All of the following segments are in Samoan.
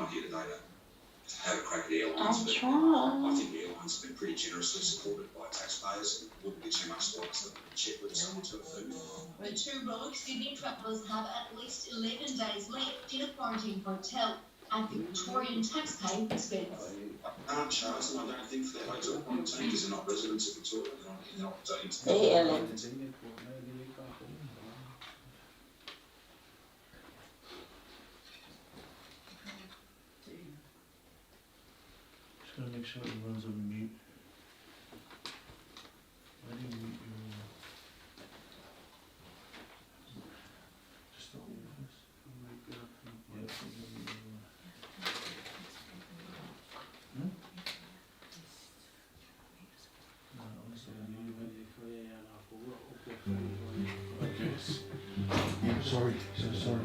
not here today to have a crack at airlines, I'm but I trying. think airlines have been pretty generously supported by taxpayers and it wouldn't be too much to ask them to check whether someone's got food. The two rogue Sydney travellers have at least 11 days left in a quarantine hotel at Victorian taxpayer expense. I can't charge them, I don't think, for their hotel quarantine because they're not residents of Victoria, they're not, they're not Hey, Ellen. Just gonna make sure everyone's on mute. Why do you mute your... Just the audio first. Yeah, so you mute everyone. Hmm? No, honestly, I mute everyone. Okay. Yeah, sorry, so sorry.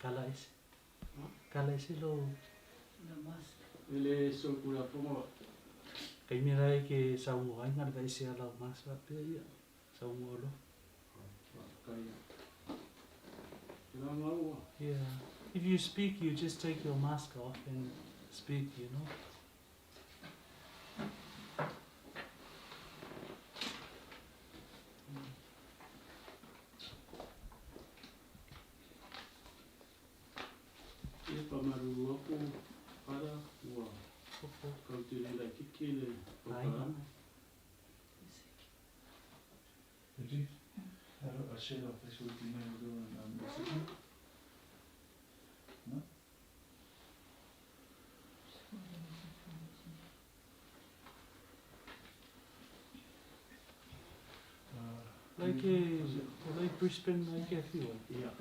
Kala ese. Kala ese lo kai mera e ke sa ungo ai ngā vai se ala o masa pe ia. Sa ungo lo. Yeah. If you speak, you just take your mask off and speak, you know. Ai. Did you? I shared our Facebook email with Instagram. No? Like e, like Brisbane, like a few. Yeah.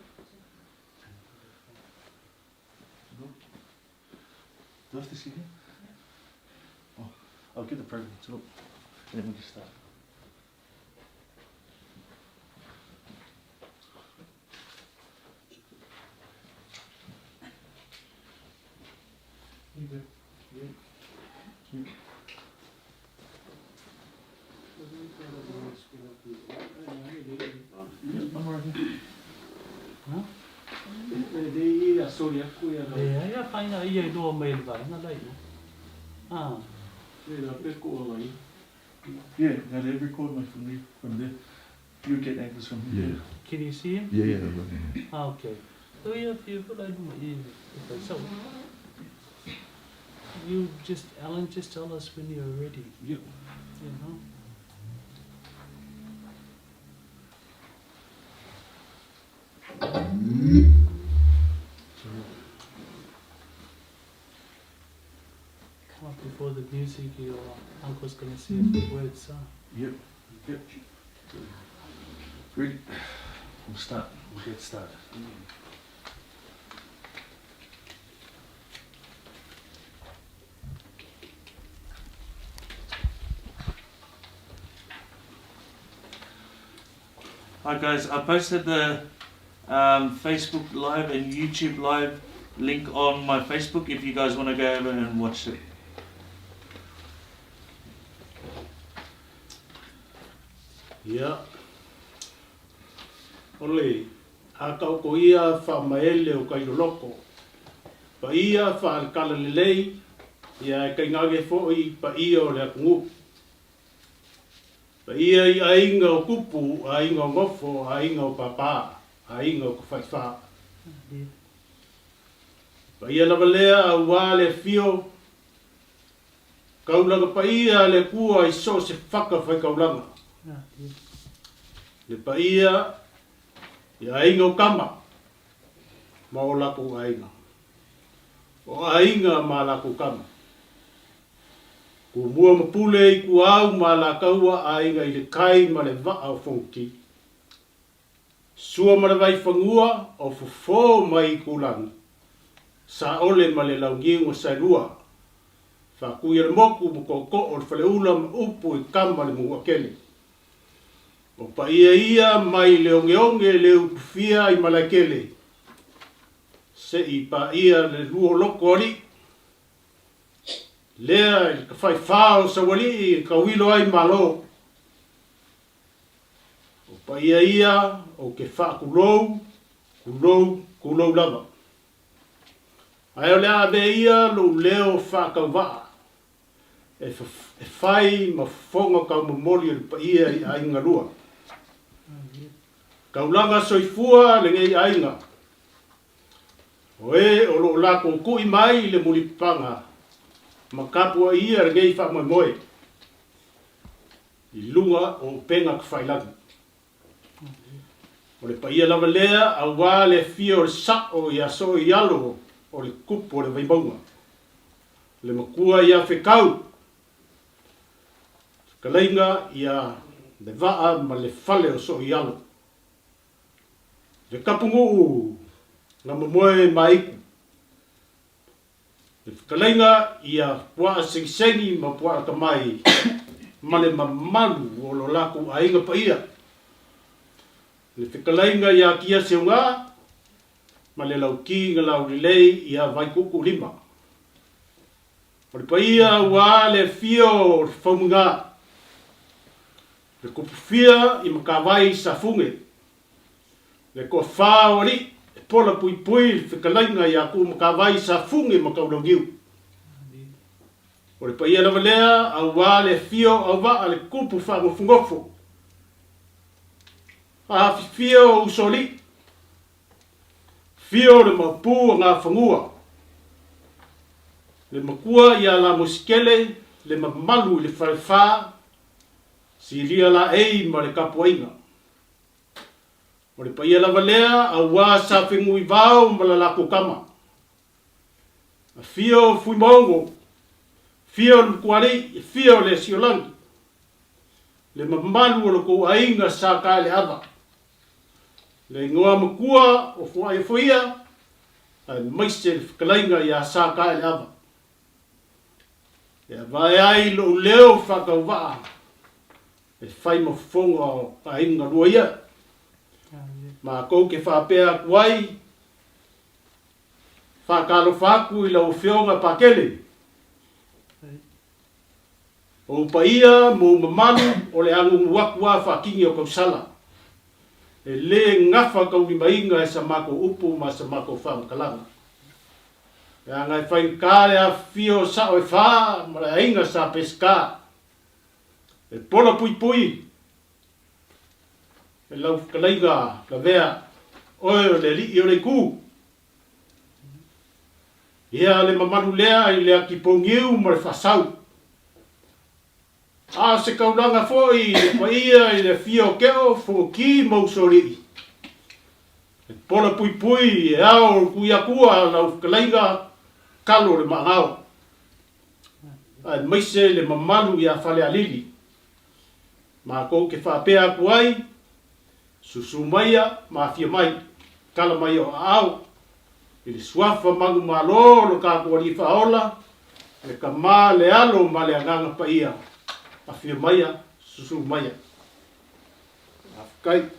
Do I have to see him? Oh, I'll get the program to look, and then we can start. You go. Yeah. Yeah. Yeah, I'm right here. Huh? E ai a whainga ia i loa mai le vaenga lai. Ah. Yeah, now they record me from there. From there. You get angles from here. Yeah. Can you see him? Yeah, yeah, yeah. Ah, okay. So yeah, if you put like if I so you just Alan, just tell us when you're ready. Yep. You know. Come up before the music, your uncle's gonna say a few words, huh? Yep. Yep. Ready? We'll start. We'll get started. Hi guys, I posted the Facebook Live and YouTube Live link on my Facebook if you guys want to go over and watch it. Ia. O le a taoko ia faamaele o kailoloko. Paia faalekalalelei, ia e kaigage foʻi paia o le atunuu. Paia i aiga o tupu, aiga o nofo, aiga o papā, aiga o tafaifā. Paia lava lea auā le afio kaulaga paia a le Atua i so o se faka faikaulaga. Le paia i aiga o Kama ma o lakou aiga, o aiga ma lakou kama. Tumua ma Pule i Tuau ma Alataua aiga i le tai ma le vaa o Fonoti. Sua ma le Vaifanua o fofo mai Itulagi, Saole ma le Launiu na Saelua, Faatui o le Motu ma Tootoo o le Faleula ma upu i Tama le Manuatele. O paia ia mai le oneone le utufia i Malaetele, se i paia le luoloto alii, lea i le tafaifa o Saualii e tauilo ai Malo. O paia ia ou te faatulou, tulou, tulou lava. Ae o le a ave ia lou leo faatauvaa e fai ma fofoga taumomoli o le paia i aiga lua. Taulaga soifua lenei aiga, o e o lo o latou tui mai i le mulipapaga ma tapuaia lenei faamoemoe. I luga o upega tafailagi. O le paia lava lea auā le afio o le sa'o ia Sooialo o le tupu o le Vaimauga, le matua ia Fekau, fetalaiga ia Levaa ma le fale o Sooialo, le tapunuu na momoe Maaitu. Le fetalaiga ia puaa segisegi ma puaa tamai ma le mamalu o lo latou aiga paia. Le fetalaiga ia Tia Seuga ma le Lauti na laulelei ia Vaituutuulima. O le paia ua le afio o le Faumuina, le Tupufia i Matavai Safune, Le toafa o alii e pola puipui le fetalaiga ia Tuumatavai Safune ma Taulauniu. O le paia lava lea aua le afio o Auvaa le tupu faanofonofo. Afifio o Usoalii, afio o le Maopu o Gafanua, le matua ia Lamosikele, le mamalu i le falefa, Silia Laei ma le tapuaiga. O le paia lava lea auā sa fenuivao ma la latou tama. Afio o Fuimaono, afio o le Matualii, afio o le Asiolagi, le mamalu o lo tou aiga sa Taeleava, le igoa matua o Fuaiofoia aemaise le fetalaiga ia Sa Taeleava. E avae ai lou leo faatauvaa E fai ma fofoga o aiga lua ia. Matou te faapea atu ai, Faatalofa atu i lau Afioga Pakele. O ou paia ma ou mamalu o le aguagu atu a faakini o tausala. E le gafa taulimaina e sa matou upu ma sa matou faamatalaga. Leaga e faigata le afifio o sao e fa ma le aiga sa Peseta. E pola puipui e lau fetalaiga lavea oe o le alii o le itu. Ia le mamalu lea i le atipouniu ma le faasau. A o se taulaga foi i le paia i le afio o Keo, Fonoti ma Usoalii. E pola puipui e ao o le Tuiatua lau fetalaiga Kalo le Maagao. aemaise le mamalu ia Falealili. Matou te faapea atu ai, susu maia ma afia mai, tala mai o aao, i le suafa manumalo o lo tatou Alii Faaola, le Tama, le Alo ma le Agaga Paia, afia maia, susu maia. Faafetai.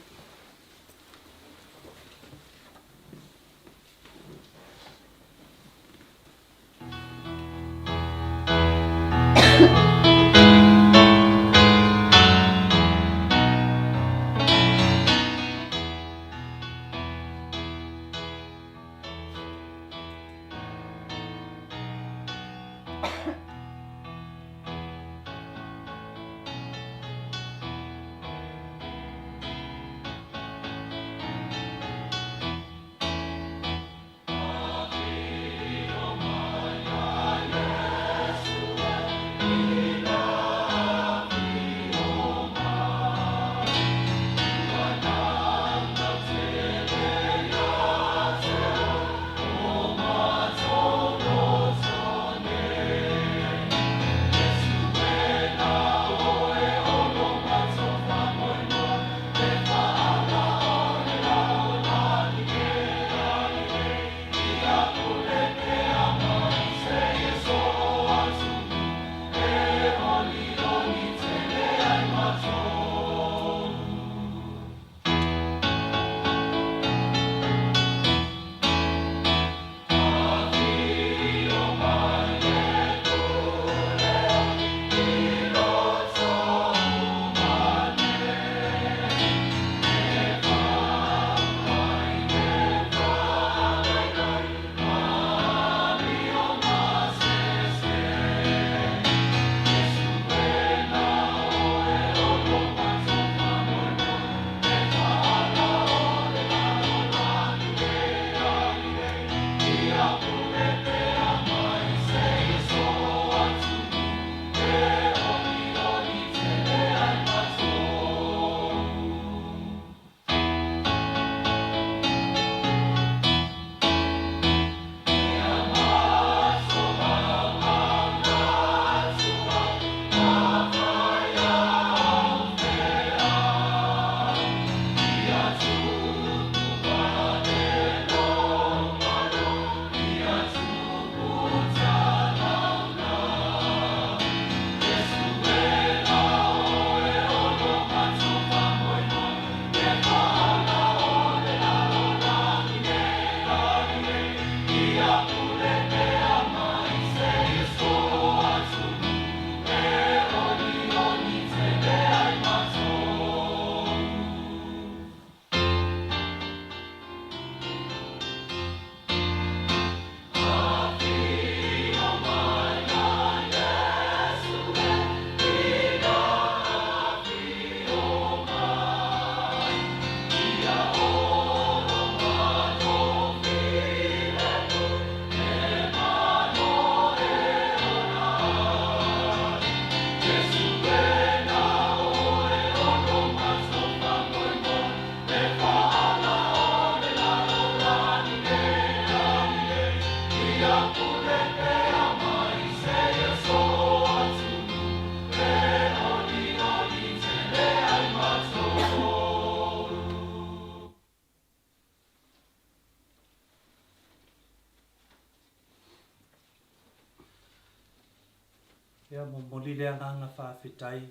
Ia momoli le agaga faafetai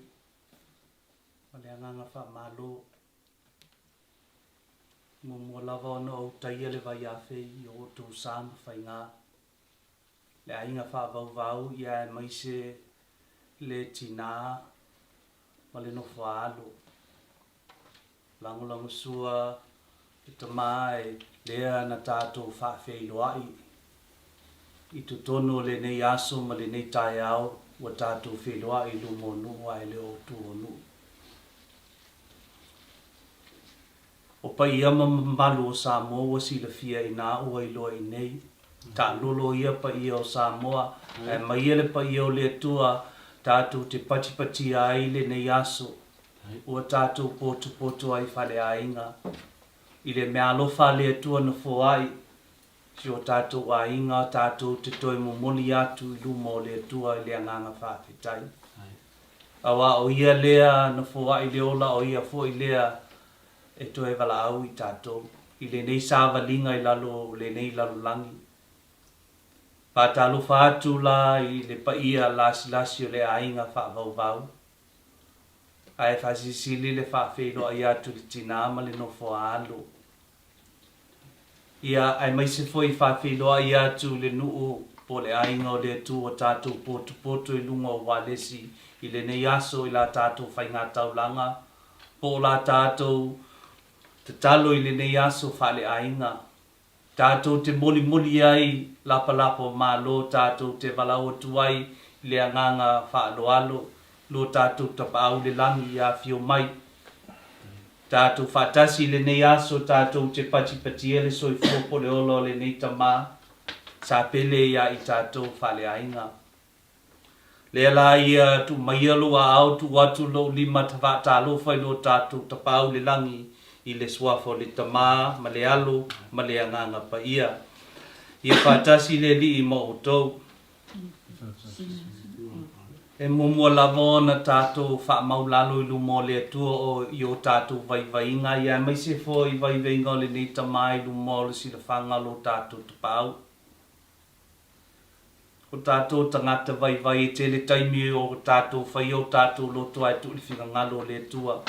ma le agaga faamalo. Muamua lava ona ou taia le vaiafe i o outou sa ma faiga, le aiga faavauvau ia aemaise le tina ma le nofo a alo. Lagolagosua le tama e lea na tatou faafeiloai i totonu o lenei aso ma lenei taeao ua tatou feiloai i luma o nuu ae le o tua o nuu. O paia ma mamalu o Samoa ua silafia inā ua iloa i nei. Taalolo ia paia o Samoa ae aumaia le paia o le Atua tatou te patipatia ai lenei aso Ua tatou potopoto ai faleaiga i le meaalofa a le Atua na foai si o tatou aiga tatou te toe momoli atu i luma o le Atua i le agaga faafetai. Aua o Ia lea na foai le ola o Ia foi lea e toe valaau i tatou i lenei savaliga i lalo o lenei lalolagi. Faatalofa atu la i le paia lasilasi o le aiga faavauvau. Ae faasilisili le faafeiloai atu i le tina ma le nofo a alo. Ia, aemaise foi faafeiloai atu i le nuu po o le aiga o le Atua ua tatou potopoto i luga o ualesi i lenei aso i la tatou faigataulaga po o la tatou tatalo i lenei aso faaleaiga. Tatou te molimoli ai lapalapa o Malo tatou te valaau atu ai i le agaga faaaloalo lo tatou Tapaau i le Lagi ia afio mai. Tatou faatasi i lenei aso tatou te patipatia le soifua po le ola o lenei tama sa pele ia i tatou faaleaiga. Lea la ia tuu maia lou aao tuu atu lou lima faatalofa i lo tatou Tapaau i le Lagi i le Suafa o le Tama ma le Alo ma le Agaga Paia. Ia faatasi le Alii ma outou. E muamua lava ona tatou faamau lalo i luma o le Atua o i o tatou vaivaiga ia aemaise foi vaivaiga o lenei tama i luma o le silafaga o lo tatou Tapaau. Ko tatou tagata vaivai e tele taimi o tatou faia o tatou loto ae tuu le finagalo o le Atua.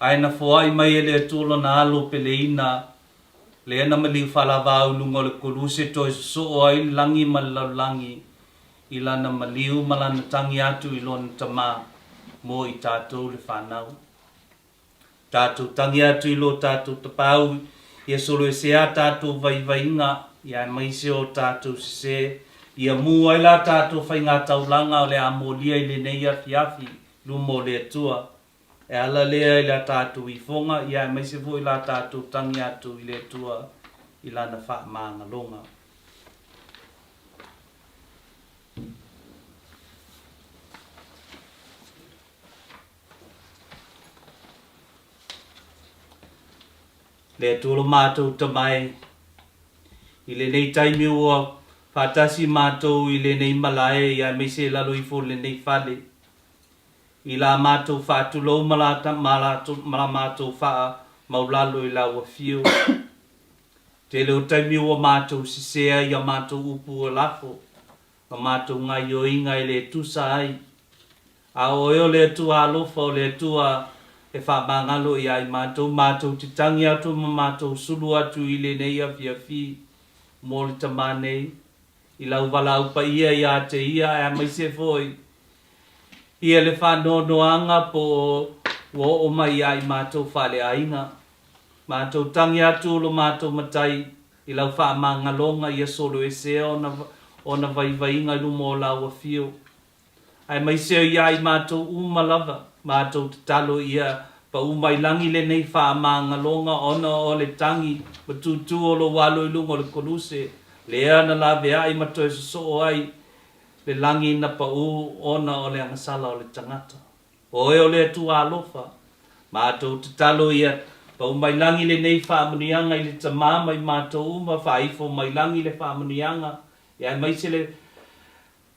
Ae na foai mai e le Atua lona alo peleina, lea na maliu faalavau i luga o le koluse toe sosoo ai le lagi ma le lalolagi i lana maliu ma lana tagi atu i lona Tama mo i tatou le fanau. Tatou tagi atu i lo tatou tapaau ia soloesea a tatou vaivaiga, ia aemaise o tatou sese, ia mū ai la tatou faigataulaga o le a molia i lenei afiafi luma o le Atua. E ala lea i la tatou ifoga, ia aemaise foi la tatou tagi atu i le Atua i Lana faamagaloga. Le Atua lo matou Tama e, i lenei taimi ua faatasi matou i lenei malae ia aemaise i lalo ifo o lenei fale, i la matou faatulou ma la, ma la, ma la matou faamaulalo i lau afio. Tele o taimi ua matou sesea i a matou upu ua lafo, ma matou gaioiga e le tusa ai. A o oe o le Atua alofa, o le Atua e faamagalo ia i matou, matou te tagi atu ma matou sulu atu i lenei afiafi mo le tama nei, i lau valaau paia ia te ia aemaise foi ia le faanoanoaga po o ua oo mai ia i matou faaleaiga. Matou tagi atu lo matou matai I lau faamagaloga ia soloesea ona ona vaivaiga i luma o lau afio. Aemaise ia i matou uma lava, matou tatalo ia pau mai lagi lenei faamagaloga ona o le tagi ma tūtū o lou alo i luga o le koluse, lea na laveai ma toe sosoo ai le lagi na pau ona o le agasala o le tagata. Oe o le Atua alofa, matou tatalo ia pau mai lagi lenei faamanuiaga i le Tama ma i matou uma, faaifo mai lagi le faamanuiaga, ia aemaise le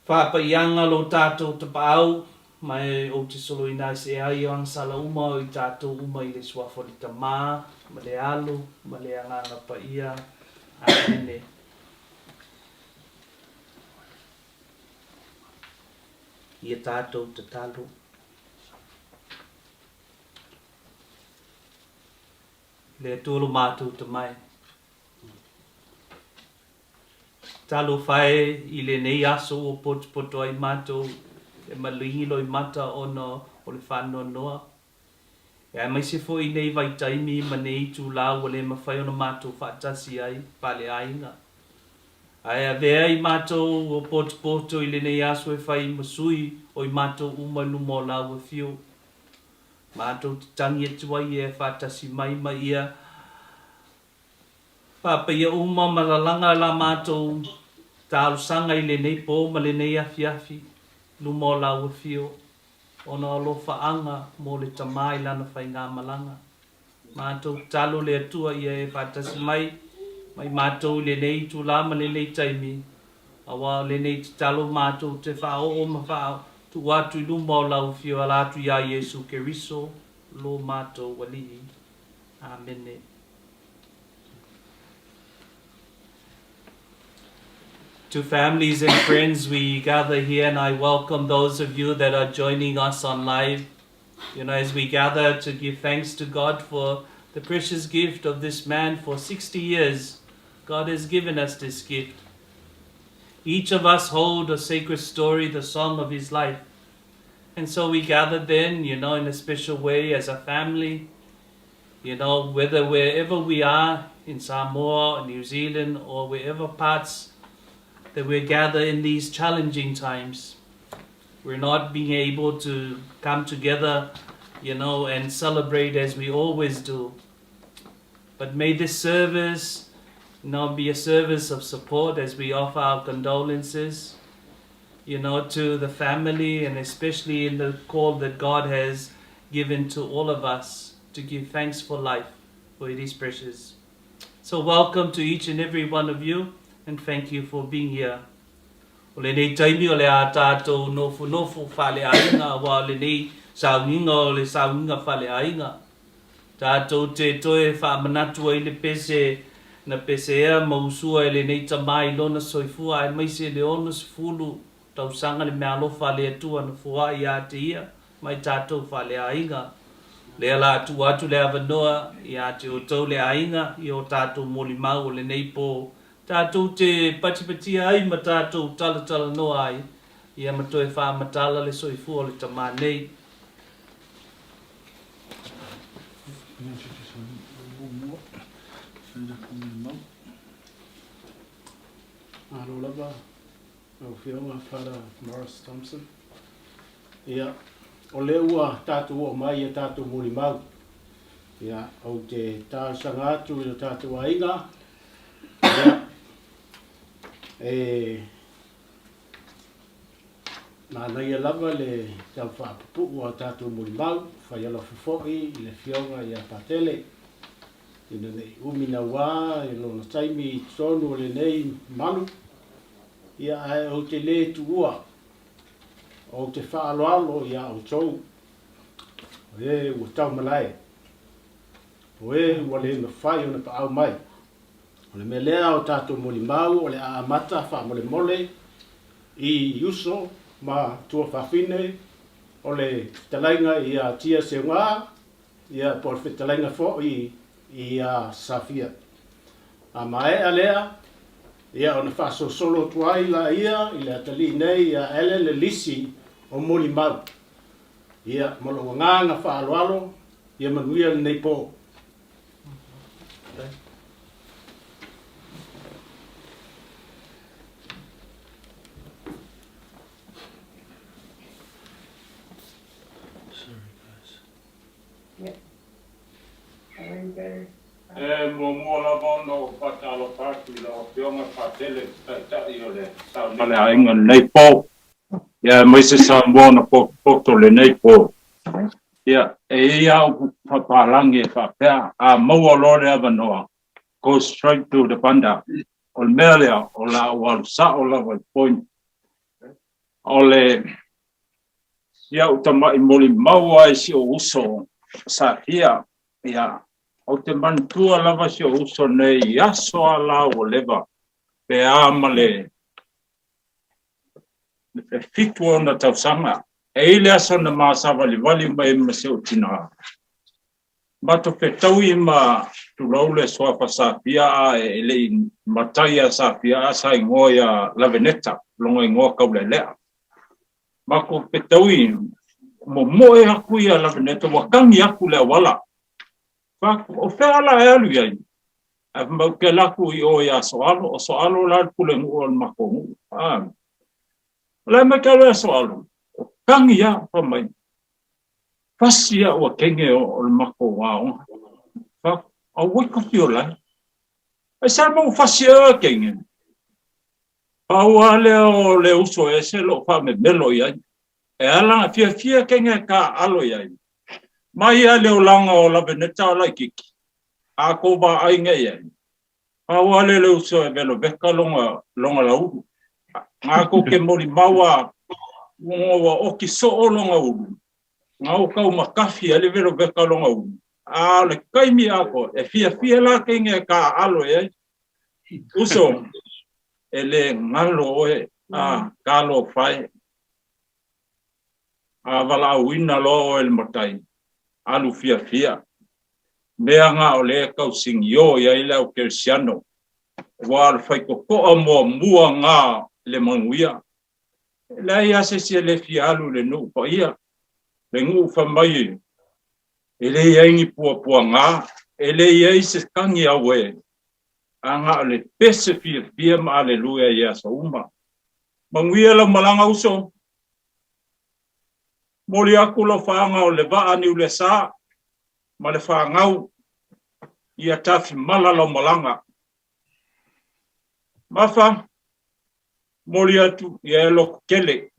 faapaiaga lo tatou tapaau, ma e ou te soloina ai se ai o agasala uma o i tatou uma i le Suafa o le Tama, ma le Alo, ma le Agaga Paia. Amene. Ia tatou tatalo. Le Atua lo matou tamai. Talofa e i lenei aso ua potopoto ai matou e maligi loimata ona o le faanoanoa. E aemaise foi i nei vaitaimi ma nei itulā ua le mafai ona matou faatasi ai faleaiga. Ae avea i matou ua potopoto i lenei aso e fai ma sui o i matou uma i luma o Lau Afio. Matou te tangi atu ai ia e faatasi mai ma ia Faapaia uma ma lalaga la matou talosaga i lenei po ma lenei afiafi, luma o lau afio, ona o alofaaga mo le Tama i lana faigamalaga. Matou tatalo le Atua ia e faatasi mai ma i matou i lenei itula ma lenei taimi, aua o lenei tatalo matou te faaoo ma faatuu atu i luma o lau afio e ala atu iā Iesu Keriso lo matou Alii. Amene. To families and friends, we gather here and I welcome those of you that are joining us on live. You know, as we gather to give thanks to God for the precious gift of this man for 60 years, God has given us this gift. Each of us hold a sacred story, the song of his life. And so we gather then, you know, in a special way as a family, you know, whether wherever we are in Samoa, New Zealand, or wherever parts that we gather in these challenging times. We're not being able to come together, you know, and celebrate as we always do. But may this service now be a service of support as we offer our condolences, you know, to the family and especially in the call that God has given to all of us to give thanks for life, for it is precious. So welcome to each and every one of you and thank you for being here. O lenei taimi o le a tātou nofonofo faleaiga aua o lenei sauniga o le sauniga faleaiga. Tātou te toe faamanatu ai le pese na peseea ma usua e lenei tama i lona soifua aemaise le 60 tausaga le meaalofa a le Atua na foai ia te ia mai tātou faleaiga. Lea la a tuu atu le avanoa ia te outou le aiga i o tātou molimau o lenei pō tātou te patipatia ai ma tātou talatalanoa ai ia ma toe faamatala le soifua o le tama nei. Malo lava lau Afioga Father Morris Thompson. Ia, o lea ua tatou oo mai ia tatou molimau. Ia, ou te talosaga atu i lo tatou aiga. Ia, e Manaia lava le tau faapupuu a tatou molimau, fai alofa foi i le Afioga ia Patele, ina ne i umi naua i lona taimi i totonu o lenei malu, ia ae ou te le tuua, ou te faaaloalo iā outou, o e ua taumalae, o e ua le mafai ona paau mai. O le mea lea o tatou molimau o le a amata faamolemole i uso ma tuafafine o le fetalaiga ia Tia Seuga ia po o le fetalaiga foi ia Safia. A maea lea, ia ona faasolosolo atu ai laia i le atalii nei ia Ellen le lisi o molimau. Ia ma lou agaga faaaloalo, ia manuia lenei po. E muamua lava ona ou faatalofa atu i lau Afioga Patele, Taitai o le Faleaiga i lenei po, ia aemaise Samoa na potopoto i lenei po. Ia, e i ai lava upu faapalagi e faapea, a maua loa le avanoa, go straight to the banda. O le mea lea, o le a ou alu sao lava i le point. O le si au tama'i molimau lava i si ou uso Safia, ia, ou te manatua lava si ou uso nei i aso lava la ua leva, pe a ma le. E fitu ona tausaga. E i ai le aso na ma savalivali mai ai ma si ou tinā. Matou fetaui ma tulou le suafa Safia a e le i matai ia Safia a sa igoa ia Laveneta, lona igoa Kaulealea. Matou fetaui momoe aku ia Laveneta ua kagi aku le auala. Fa o fea la e alu i ai? Ae fai mai ou te alu atu i o ia Soalo, o Soalo la le pulenuu o le matou nuu. A o le a mai te alu ia Soalo? O kagi lava fai mai. Fasi au a kenge o le matou aoga. Fa auai kofi o lai. Ai sa mau fasi a kenge. Pau lava lea o le uso ese lou faamemelo i ai. E ala na fiafia kenge ka alo i ai. Mai a le olaga o Laveneta o laititi, a kou vaai nei i ai. Pau lava lea o le uso e veloveka lona, lona laulu. Nga kou ke molimau a ua ua oki soo lona ulu, nga o kau makafi ai le veloveka lona ulu. A o le taimi atoa, e fiafia la kenge ka alo i ai. Uso, e le galo oe a talofa e. A valaauina loa oe e le matai, alu fiafia. Mea na o lea e tau sigiō i ai le au kerisiano, aua o le faitotoa muamua na i le manuia. E leai lava se isi e le fia alu i le nuu paia, le nuu fai mai e le i ai ni puapuaga, e le i ai se tagi auē, a na o le pese fiafia ma aleluia i aso uma. Manuia lau malaga uso. Momoli atu lau faaga o le vaa Niulesa ma le fanau ia tafimala lau malaga. Mafa, momoli atu ia e loto tele.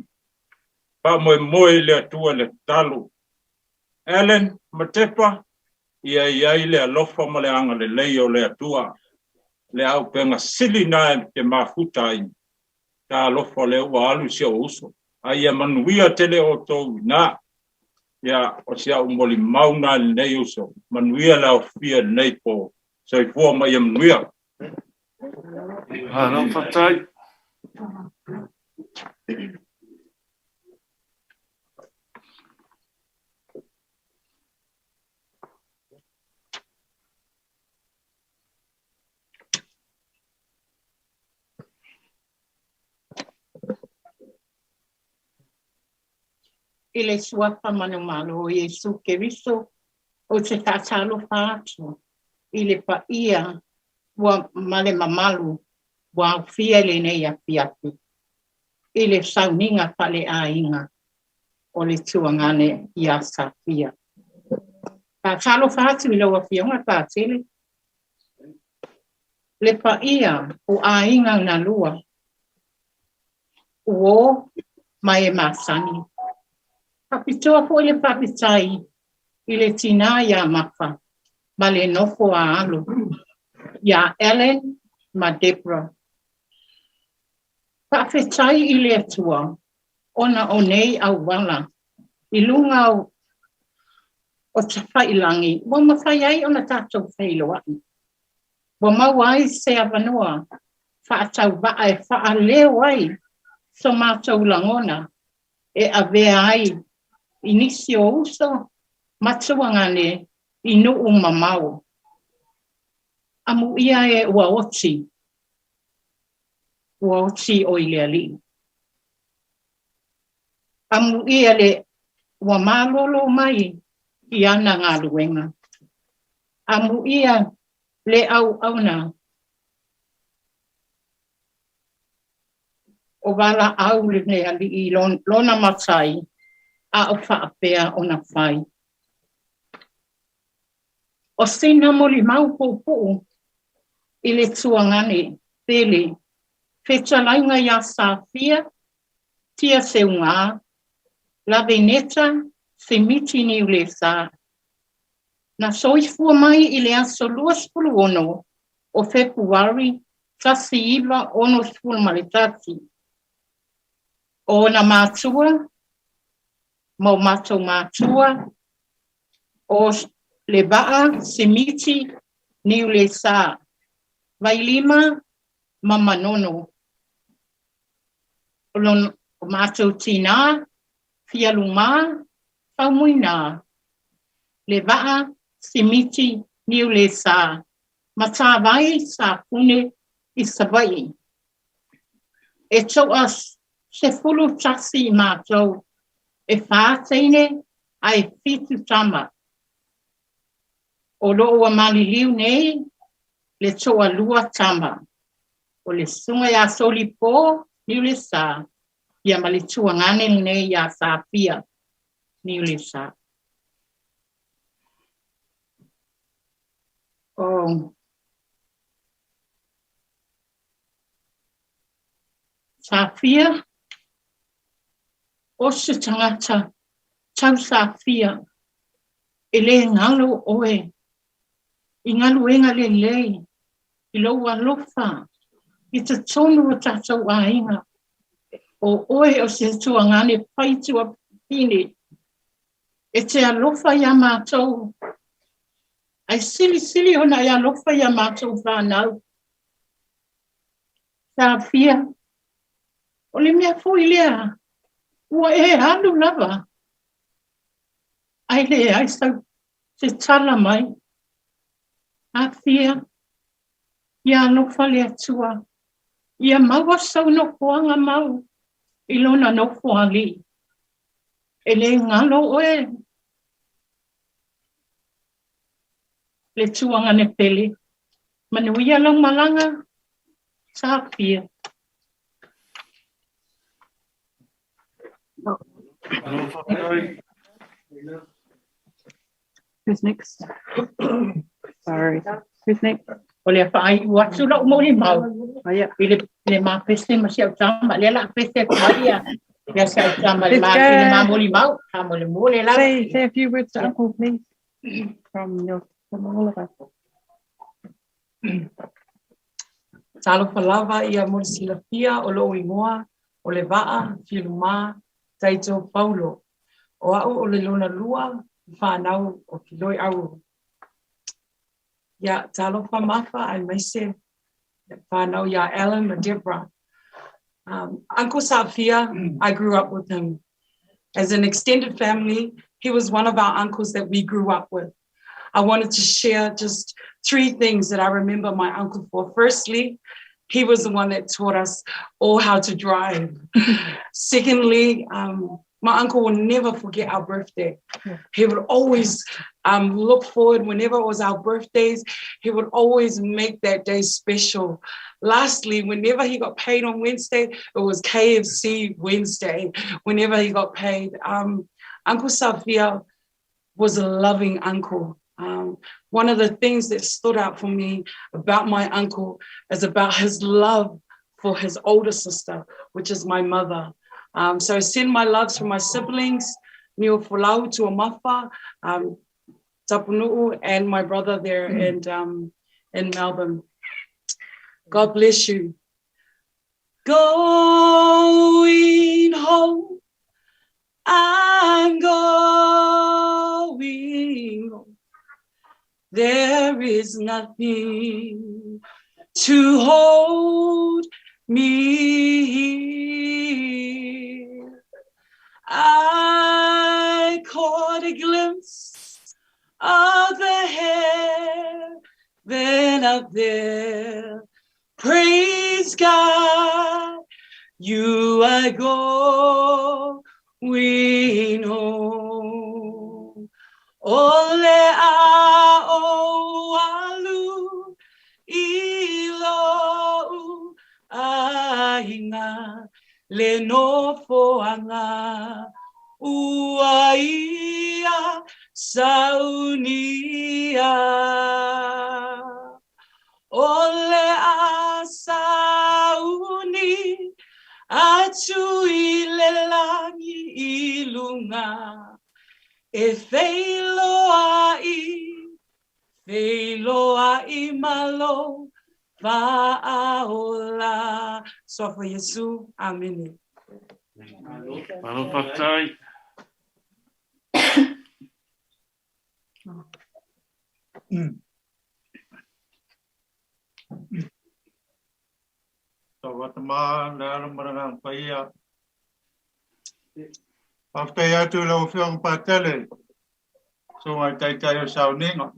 Faamoemoe i le Atua i le tatalo. Allen ma Tepa, ia i ai le alofa ma le agalelei o le Atua, le auupega sili na e te mafuta ai. Talofa lea ua alu si ou uso. A ia manuia tele outou ina. Ia, o si au molimau na i lenei uso. Manuia le aofia i lenei po. Soifua ma ia manuia. Malo faafetai. I le Suafa manumalo o Iesu Keriso, ou te faatalofa atu i le paia ua ma le mamalu ua aofia i lenei afiafi i le sauniga faaleaiga o le tuagane ia Safia. Faatalofa atu i lau Afioga Patele, le paia o aiga na lua, uō ma e masani. Faapitoa foi le faafetai i le tinā iā Mafa ma le nofo a alo iā Ellen ma Deborah. Faafetai i le Atua ona o nei auala i luga o Tafailagi ua mafai ai ona tatou feiloai. Ua maua ai se avanoa faatauvaa e faaleo ai so matou lagona e avea ai i nisi o uso ma tuagane i nuu mamao. Amuia e ua oti, ua oti ʻoe i le Alii. Amuia le ua malolo mai i ana galuega. Amuia le auauna o valaau le Alii i lona matai a o faapea ona fai. O sina molimau puupuu i le tuagane pele fetalaiga iā Safia Tia Seugā, Laveneta Simiti Niulesa, na soifua mai i le aso 26 o Fepuari 1961. O ona matua ma o matou matua o Levaa Simiti Niulesa, Vailima ma Manono. O matou tinā, Fialumā, Faumuinā, Levaa, Simiti, Niulesā, Matavai, Safune i Savaii. E toa 11 i matou, e whā teine a e fitu tama. O loo ua maliliu nei le toalua tama, o le susuga ia Solipo Niulesa ia ma le tuagane lenei ia Safia Niulesa. O Safia, o se tagata tau Safia, e le galo oe i galuega lelei i lou alofa i totonu o tatou aiga. O oe o se tuagane fai tuafafine e te alofa iā matou, ae silisili ona e alofa iā matou fanau. Safia, o le mea foi lea ua e alu lava ae leai sau se tala mai. Afia, ia alofa le Atua, ia maua sou nofoaga mau i lona nofoalii. E le galo oe le tuagane pele. Manuia lau malaga, Safia. Who's next? Sorry. Who's next? O le a faaiu atu lau molimau i le, le mapese ma si au tama. Lea la pese atu ai ia, ia si au tama i le, ma, i le mamolimau. Faamolemole lava. Say, say a few words to Uncle, please, from, your, from all of us. Talofa lava ia mo le silafia o lou igoa o le Vaa Filumā Taito Paulo. O au o le lona lua whanau o Filoi Auru. Ia, talofa mafa aemaise whanau ia Alan ma Deborah. Uncle Safia, I grew up with him. As an extended family, he was one of our uncles that we grew up with. I wanted to share just three things that I remember my uncle for. Firstly, he was the one that taught us all how to drive. Secondly, my uncle will never forget our birthday. He would always look forward whenever it was our birthdays, he would always make that day special. Lastly, whenever he got paid on Wednesday, it was KFC Wednesday, whenever he got paid. Uncle Safia was a loving uncle. One of the things that stood out for me about my uncle is about his love for his older sister, which is my mother. So I send my loves from my siblings, Nio Folau to Amafa, Tapunu'u, and my brother there in Melbourne. God bless you. Going home, I'm going home. There is nothing to hold me here. I caught a glimpse of the heaven up there. Praise God, you are going home. O le a o alu i lou aiga le nofoaga ua ia saunia. O le a sauni atu i le lagi i luga e feiloai, feiloai ma lou Faaola. Suafa o Iesu. Amene. Malo faafetai. Tauata mā, le alo ma le Agaga Paia, Faafetai atu i lau Afioga Patele, susuga i Taitai o Sauniga.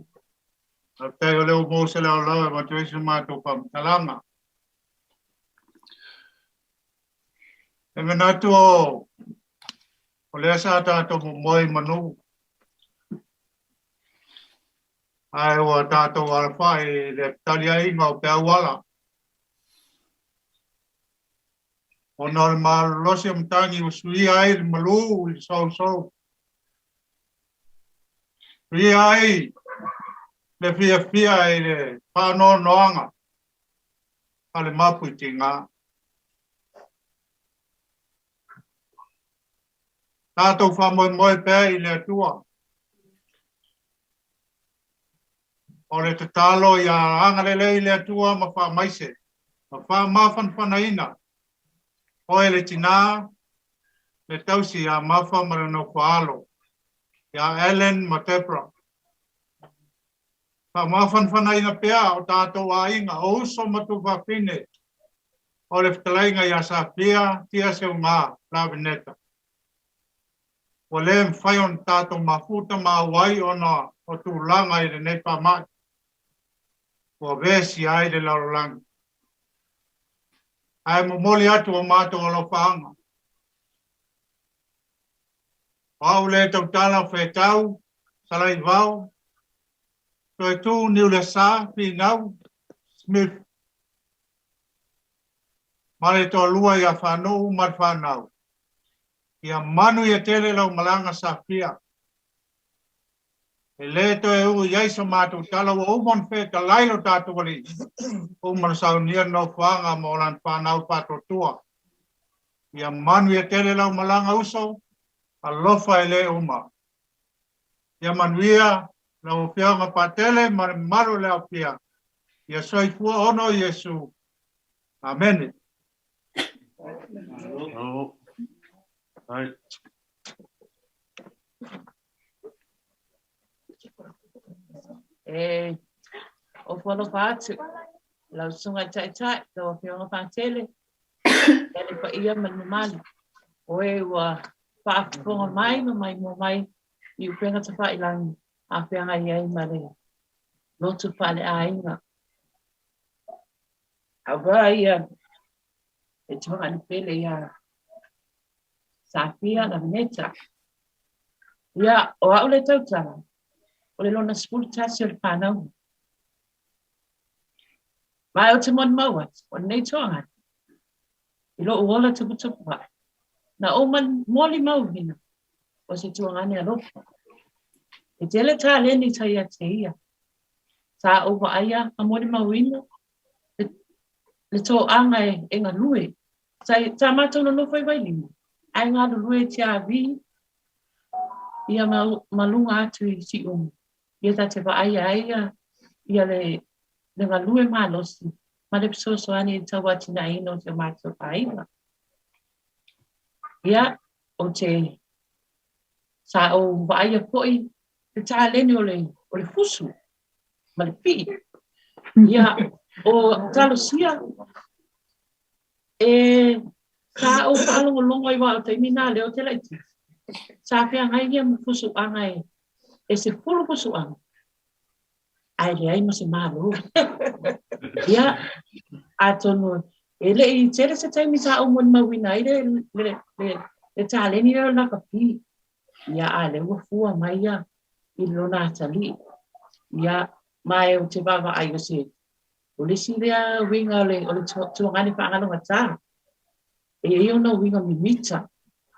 Faafetai o lea ua maua se laolao e avatu ai se matou faamatalaga. E manatu o o lea sa tatou momoe i manu, ae ua tatou alafai i le taliaiga o peau ala. Ona o le malolosi o matagi ua suia ai le malū i le sousou. Suia ai le fiafia i le faanoanoaga a le mapu i tigā. Tatou faamoemoe pea i le Atua. O le tatalo ia agalelei le Atua ma faamaise ma faamafanafanaina oe le tinā, le tausi ia Mafa ma le nofo a alo, ia Ellen ma Debra. Faamafanafanaina pea o tatou aiga, o uso ma tuafafine o le fetalaiga ia Safia Tia Seuga Laveneta. Ua le mafai ona tatou mafuta ma auai ona o tulaga i lenei faamai ua vesia ai le lalolagi. Ae momoli atu o matou alofaaga. O au le tautala fetau, Salaivao, Toetu Niulesa, Finau, Smith, ma le toalua ia Fanuu ma le fanau. Ia manuia tele lau malaga Safia. E le toe ui i ai so matou tala ua uma ona fetalai lo tatou Alii, uma ona saunia le nofoaga mo lana fanau faatuatua. Ia manuia tele lau malaga uso, alofa e le uma. Ia manuia lau Afioga Patele ma le mamalu o le aofia. Ia soifua ona o Iesu. Amene. Malo. Right. E ofo alofa atu lau susuga i Taitai, lau Afioga Patele, ia le paia ma le mamalu. O e ua faafofoga mai ma maimoa mai i upega tafailagi a feagai ai ma le lotu faaleaiga. Aua ia e tuaga pele ia Safia Laveneta. Ia, o au le tautala, o le lona 11 o le whanau. Mai o te molimau atu, o lenei toaga, i lou ola tuputupu ae. Na ou molimauina o se tuagane alofa. E tele taleni sa ia te ia. Sa ou vaaia ma molimauina le toaga e galue. Sa matou nonofo i Vailima, ae galulue i Tiavi ia ma luga atu i Siumu. Ia ta te vaaia ai ia le galue malosi ma le fesoasoani i le tauatinaeina o si o matou aiga. Ia, ou te sa ou vaaia foi le taleni o le fusu ma le pii. Ia, o talosia e sa ou faalogologo ai aua o taimi na lea ou te laitiiti. Sa feagai ia ma fusuaga e 10 fusuaga ae leai ma se malo. Ia, atonu e lei tele se taimi sa ou molimauina ai le taleni lea o le lakapi. Ia, a lea ua fua mai ia i lona atalii. Ia, ma e ou te vaavaai o se o le isi lea uiga o le tuagane faagalogata. E i ai ona uiga mimita.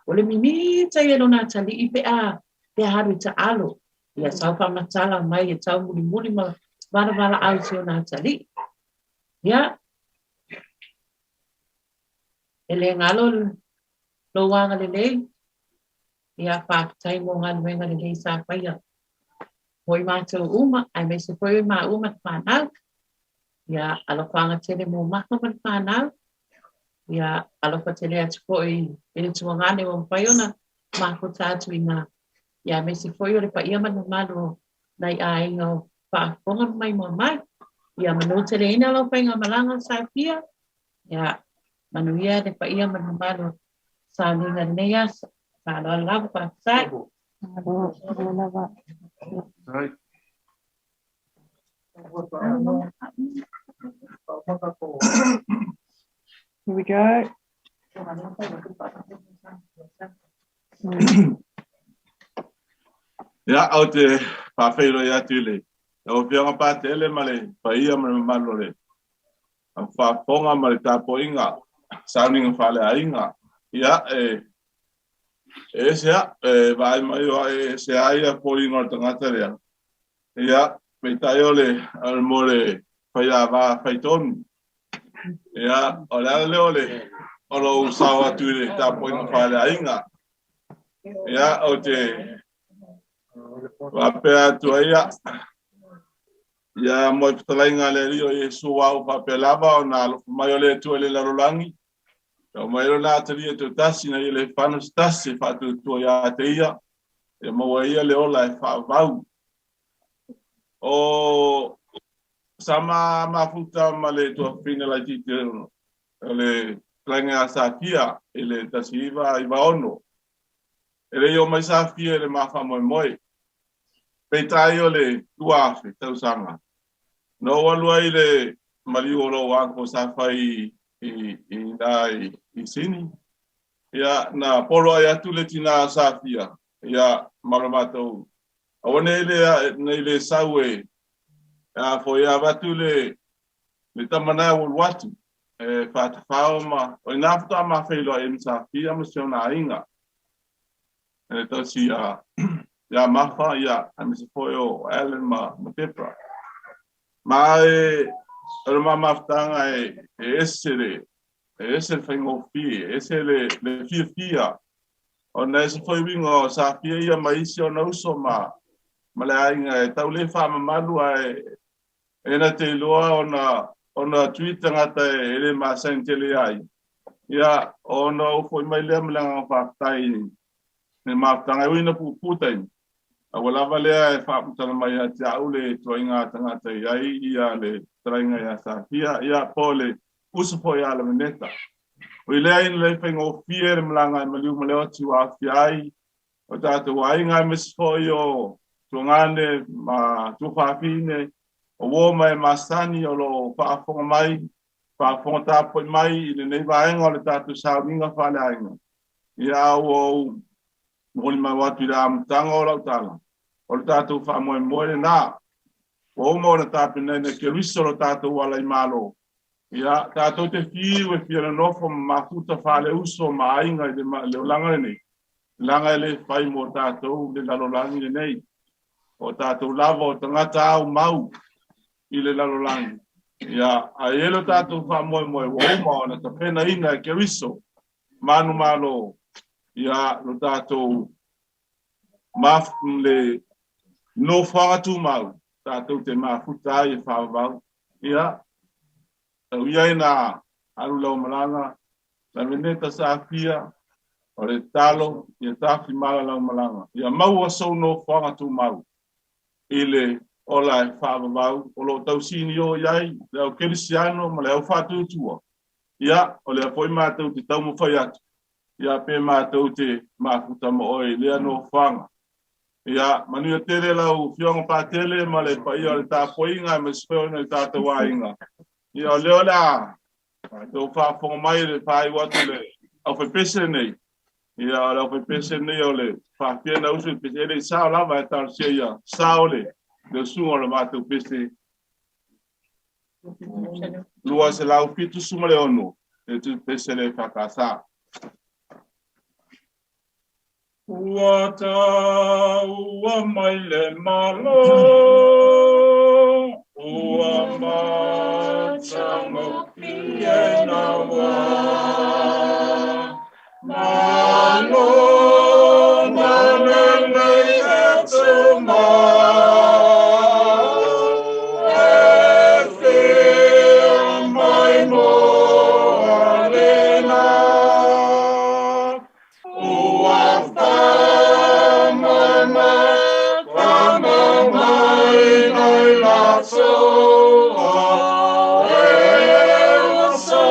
O le mimita ia lona atalii pe a alu i taalo. Ia sau faamatala mai e tau mulimuli ma valavala au si ona atalii. Ia, e le galo lou agalelei. Ia, faafetai mo galuega lelei sa faia mo i matou uma, aemaise foi o i maua ma le fanau. Ia, alofaga tele mo Mafa ma le fanau. Ia, alofa tele atu foi i le tuagane ua mafai ona mafuta atu i ina. Ia, aemaise foi o le paia ma le mamalu o nai aiga o faafofoga ma maimoa mai. Ia, manu teleina lau faigamalaga Safia. Ia, manuia le paia ma le mamalu o sauniga i lenei aso. Faaaloalo lava, faafetai. Malo lava. Here we go. Ia, ou te faafeiloi atu i le lau Afioga Patele ma le paia ma le mamalu o le faafofoga ma le tapuaiga sauniga faaleaiga. Ia, e e ese a, e vaai mai o e ese ai a foliga o le tagata lea. Ia, peitai o le, o le mo le faiava faitonu. Ia, o le ala lea o le, o lou sao atu i le tapuaiga faaleaiga. Ia, ou te faapea atu ai ia, ia mo i fetalaiga a le Alii o Iesu au faapea lava ona alofa mai o le Atua i le lalolagi. Tau mai lona atalia toatasi na ia le fano se tasi e faatuatua ia te ia, ia maua ia le ola e faavau. O sama mafuta ma le tuafafine laitiiti o le fetalaiga ia Safia i le 1996. E le i oo mai Safia i le ma faamoemoe. Peitai o le 2000 tausaga. Na ou alu ai i le maliu o lou uncle sa fai i ina i Sini. Ia, na poloai atu le tina a Safia, ia, ma lo matou aua nei le nei le sau e a foi avatu le le tama na ua alu atu e faatafao ma o ina faatoa ma feiloai ai ma Safia ma si ona aiga e tausi ia ia Mafa ia aemaise foi o Alan ma ma Debra. Ma e o le mamafutaga e e ese le e ese le faigofie, e ese le le fiafia ona e se foi uiga o Safia ia ma isi ona uso ma ma le aiga e tau le faamamalu ae e na te iloa ona ona tui tagata e le masani tele ai. Ia, ona ou foi mai lea ma le agaga faafetai i le mafutaga e ui ina puupuu taimi, a ua lava lea e faamatala mai ia te au le ituaiga tagata e i ai ia le fetalaiga ia Safia, ia po o le uso foi ia Laveneta. O i lea ina le faigofie le malaga e maliu ma le oti ua aafia ai o tatou aiga aemaise foi o tuagane ma tuafafine o uo ma e masani o lo o faafofoga mai, faafofoga tapuai mai i lenei vaega o le tatou sauniga faaleaiga. Ia a ua ou molimau atu i le amataga o lau tala, o le tatou faamoemoe lena. Ua uma ona tapenaina e Keriso lo tatou ala i Malo. Ia, tatou te fiu e fia nonofo ma mafuta faaleuso ma aiga i le olaga lenei, leaga e le fai mo tatou le lalolagi lenei. O tatou lava o tagata ao mau i le lalolagi. Ia, a i ai lo tatou faamoemoe ua uma ona tapenaina e Keriso manumalo, ia, lo tatou maf, le nofoaga tumau tatou te mafuta ai e faavavau. Ia, tau ia ina alu lau malaga, Laveneta Safia, o le tatalo ia tafi mala lau malaga, ia maua sou nofoaga tumau i le ola e faavavau o lo o tausinio i ai le au kerisiano ma le au faatuatua. Ia, o lea foi matou te taumafai atu, ia pe matou te mafuta ma oe i lea nofoaga. Ia, manuia tele lau Afioga Patele ma le paia o le tapuaiga aemaise foi o nai tatou aiga. Ia, o lea o le a Tou faafofoga mai le faaiu atu le aufaipese lenei. Ia, o le aufaipese lenei o le faafia na usu i le pese. E le i sao lava e talosia ia sao le le usuga o le matou pese 276 le pese le EFKS. Ua taua mai le Malo, ua matagofie na ua. Malo ma lelei e tumau, e whiu mai mo alena. Ua whamama, whamamai nei latou, a e uso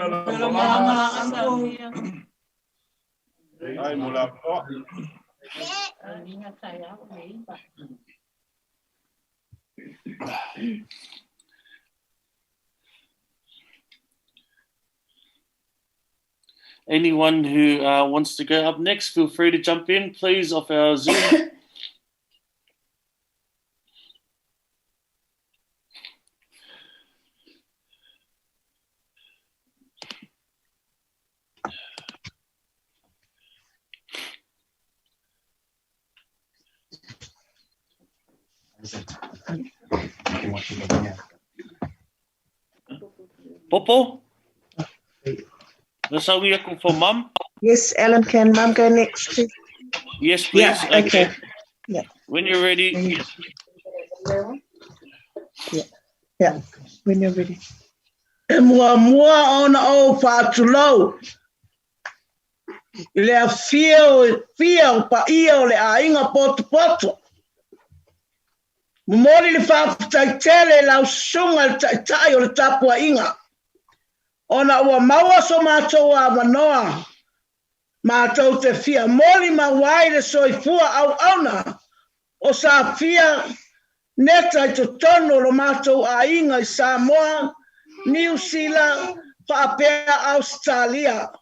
Manuia lau malaga. Ai mo le avanoa. Anyone who wants to go up next, feel free to jump in, please, off our Zoom. Popo? That's how we are for Mum. Yes, Alan, can Mum go next, please? Yes, please. Yeah, okay. Yeah. When you're ready. Yeah, yeah. When you're ready. E muamua ona ou faatulou i le afio fia o paia o le aiga potopoto. Momoli le faafetai tele i lau susuga i le Taitai o le tapuaiga, ona ua maua so matou avanoa matou te fia molimau ai le soifua auauna o Safia Neta i totonu o lo matou aiga i Samoa, Niu Sila faapea Ausetalia.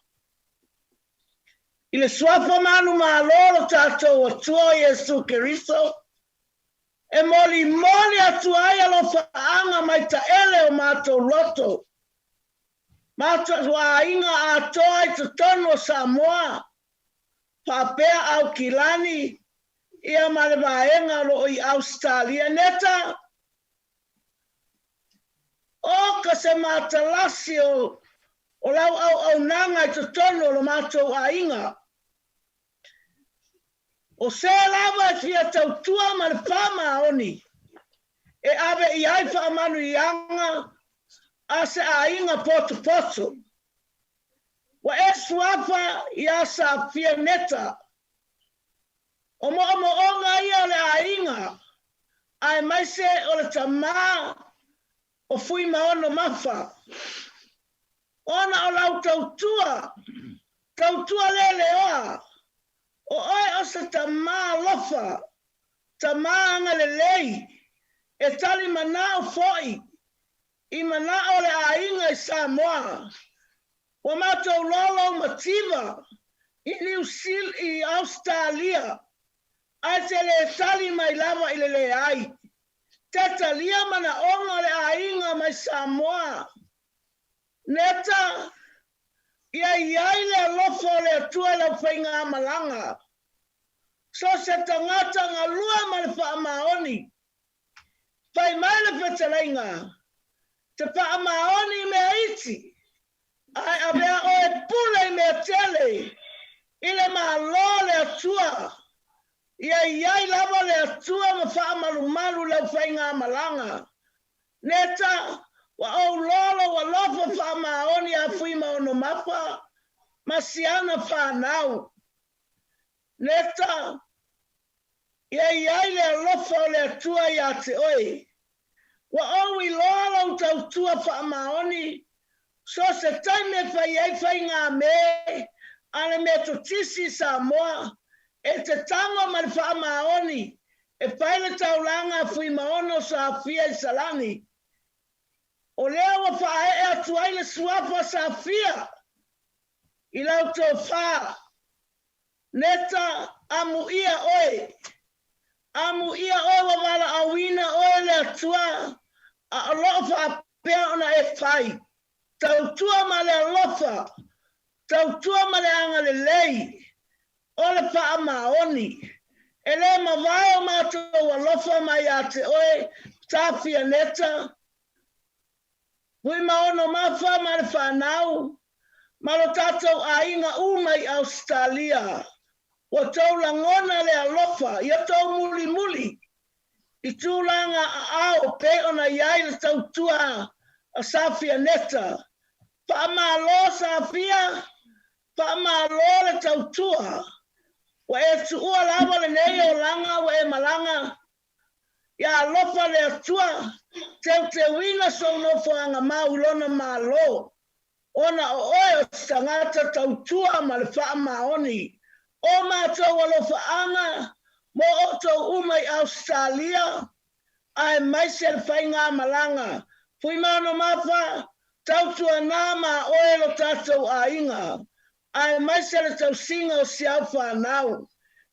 I le suafa manumalo o lo tatou Atua o Iesu Keriso, e molimoli atu ai alofaaga mai taele o matou loto, matou aiga atoa i totonu o Samoa, faapea Aukilani, ia ma le vaega o loo i Ausetalia. Neta, o ka se matalasi o lau auaunaga i totonu o lo matou aiga. O se lava e fia tautua ma le faamaoni e ave i ai faamanuiaga a se aiga potopoto. Ua e suafa ia Safia Neta. O moomooga ia o le aiga, aemaise o le tamā o Fuimaono Mafa. Ona o lau tautua, tautua leleoa, o oe o se tamā alofa, tamā agalelei, e tali manao foi i manao o le aiga i Samoa. Ua matou iloa lou mativa i Niu Sila, i Ausetalia, ae te le tali mai lava i le leai. Te talia manaoga o le aiga mai Samoa. Neta, ia i ai le alofa o le Atua i lau faigamalaga. So se tagata galua ma le faamaoni. Fai mai le fetalaiga, te faamaoni i mea iti, ae avea oe pule i mea tele i le Malo o le Atua. Ia i ai lava le Atua ma faamalumalu lau faigamalaga. Neta, ua ou loa lou alofa faamaoni ia Fuimaono Mafa ma siana fanau. Neta, ia i ai le alofa o le Atua ia te oe. Ua ou iloa lou tautua faamaoni, so se taimi e fai ai faigamē a le Metotisi i Samoa, e te tago ma le faamaoni e fai le taulaga a Fuimaono Safia i Salani. O lea ua faaee atu ai le suafa Safia i lau tofa. Neta, amuia oe. Amuia oe ua valaauina oe le Atua, a o loo faapea ona e fai. Tautua ma le alofa, tautua ma le agalelei, o le faamaoni. E le mavae o matou alofa mai ia te oe, Safia Neta, Fuimaono Mafa ma le fanau, ma lo tatou aiga uma i Ausetalia. Ua tou lagona le alofa ia tou mulimuli i tulaga aao pei ona i ai le tautua a Safia Neta. Faamalo Safia, faamalo le tautua. Ua e tuua lava lenei olaga ua e malaga. Ia alofa le Atua, teuteuina sou nofoaga mau i lona Malo. Ona o oe o se tagata tautua ma le faamaoni. O matou alofaaga mo outou uma i Ausetalia, aemaise le faigamalaga. Fuimaonomafa, tautuana ma oe lo tatou aiga, aemaise le tausiga o si au fanau.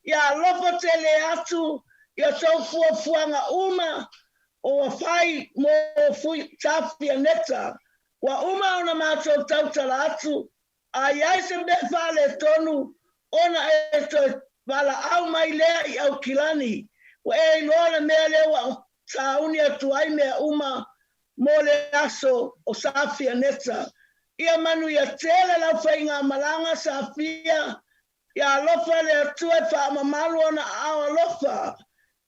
Ia alofa tele atu i a tou fuafuaga uma ua fai mo Fui Tafianeta. Ua uma ona matou tautala atu, a i ai se mea faaletonu, ona e toe valaau mai lea i Aukilani. Ua e iloa le mea lea ua sauni atu ai mea uma mo le aso o Safianeta. Ia manuia tele lau faigamalaga Safia, ia alofa le Atua e faamamalu ona aao alofa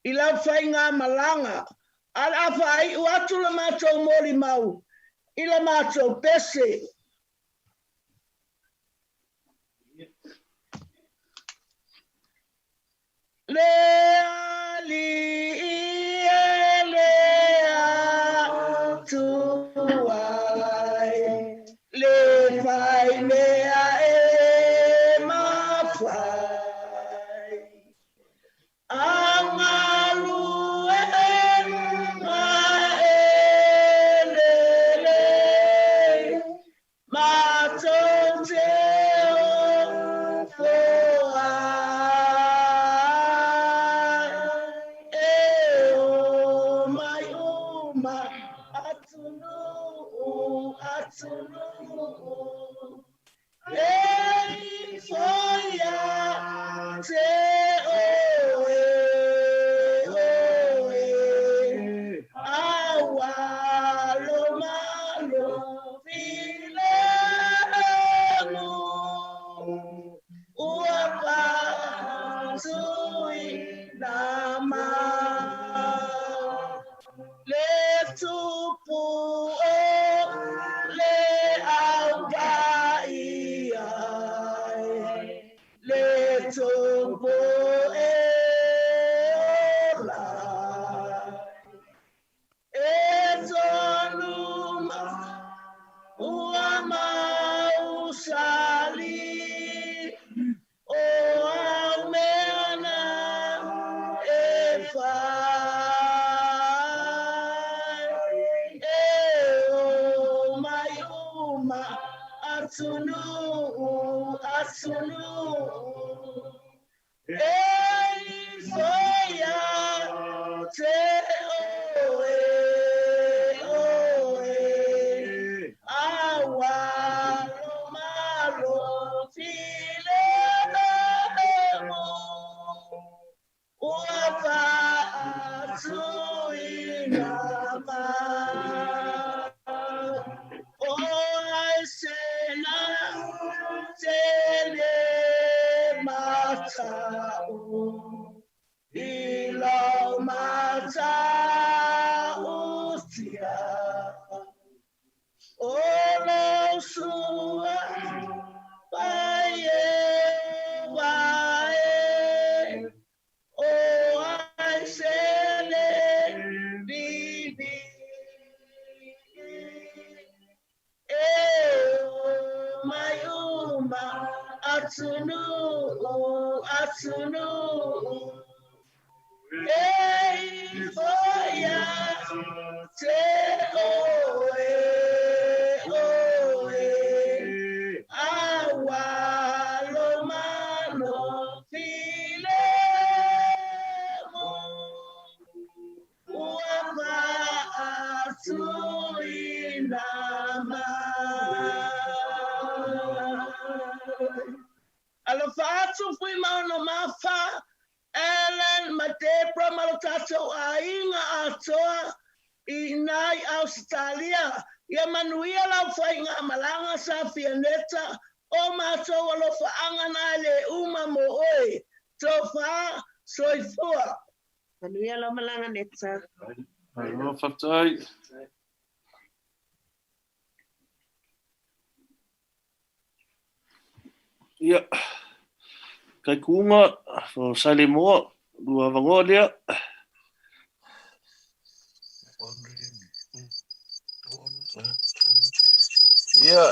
i lau faigamalaga. Ae o le a faaiu atu le matou molimau i la matou pese. Le Alii e le Atua le fai mea e mafai. A galuega e lelei, matou te ofo ai. E omai uma atunuu, atunuu. E ifo ia te oe, oe, aua lo malo filemu, ua faatuina mai. Le tupu o le Au Paia, le tupu e ola, e tonu ua mausali, o au mea na e fai, e omai uma atunuu, atunuu, e ifo ia te oe, oe, aua lo malo filemu, ua faatuina mai. O ai se na te le mata'u i lau mata'utia, o lou sua pai e vae, o ai se le vivi, e omai uma atunuu, atunuu, e ifo ia te oe, oe, aua lo malo filemu, ua faatuina mai. Alofa atu Fuimaonomafa, Ellen ma Debra ma lo tatou aiga atoa i ina i Ausetalia. Ia manuia lau faigamalaga Safianeta, o matou alofaaga na e le uma mo oe. Tofa, soifua. Manuia lau malaga Neta. Malo faafetai. Ia, kai kuunga for Salemoa, lua avangoa lea. Ia,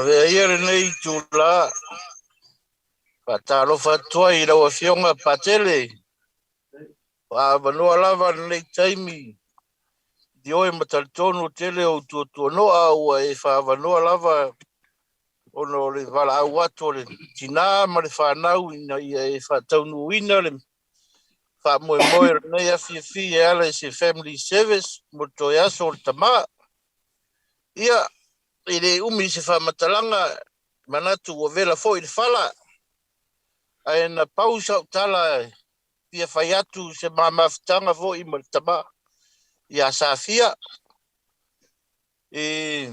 avea ia lenei itulā faatalofa atu ai i lau Afioga Patele, faaavanoa lava lenei taimi ioe ma talitonu tele o tuatuanoa ua e faaavanoa lava ona o le valaau atu o le tinā ma le fanau ina ia e faataunuuina le faamoemoe o lenei afiafi e ala i se family service mo le toe aso o le tamā. Ia, e le umi se faamatalaga, manatu ua vela foi le fala, ae na pau sau tala e fia fai atu se mamafutaga foi ma le tamā ia Safia. E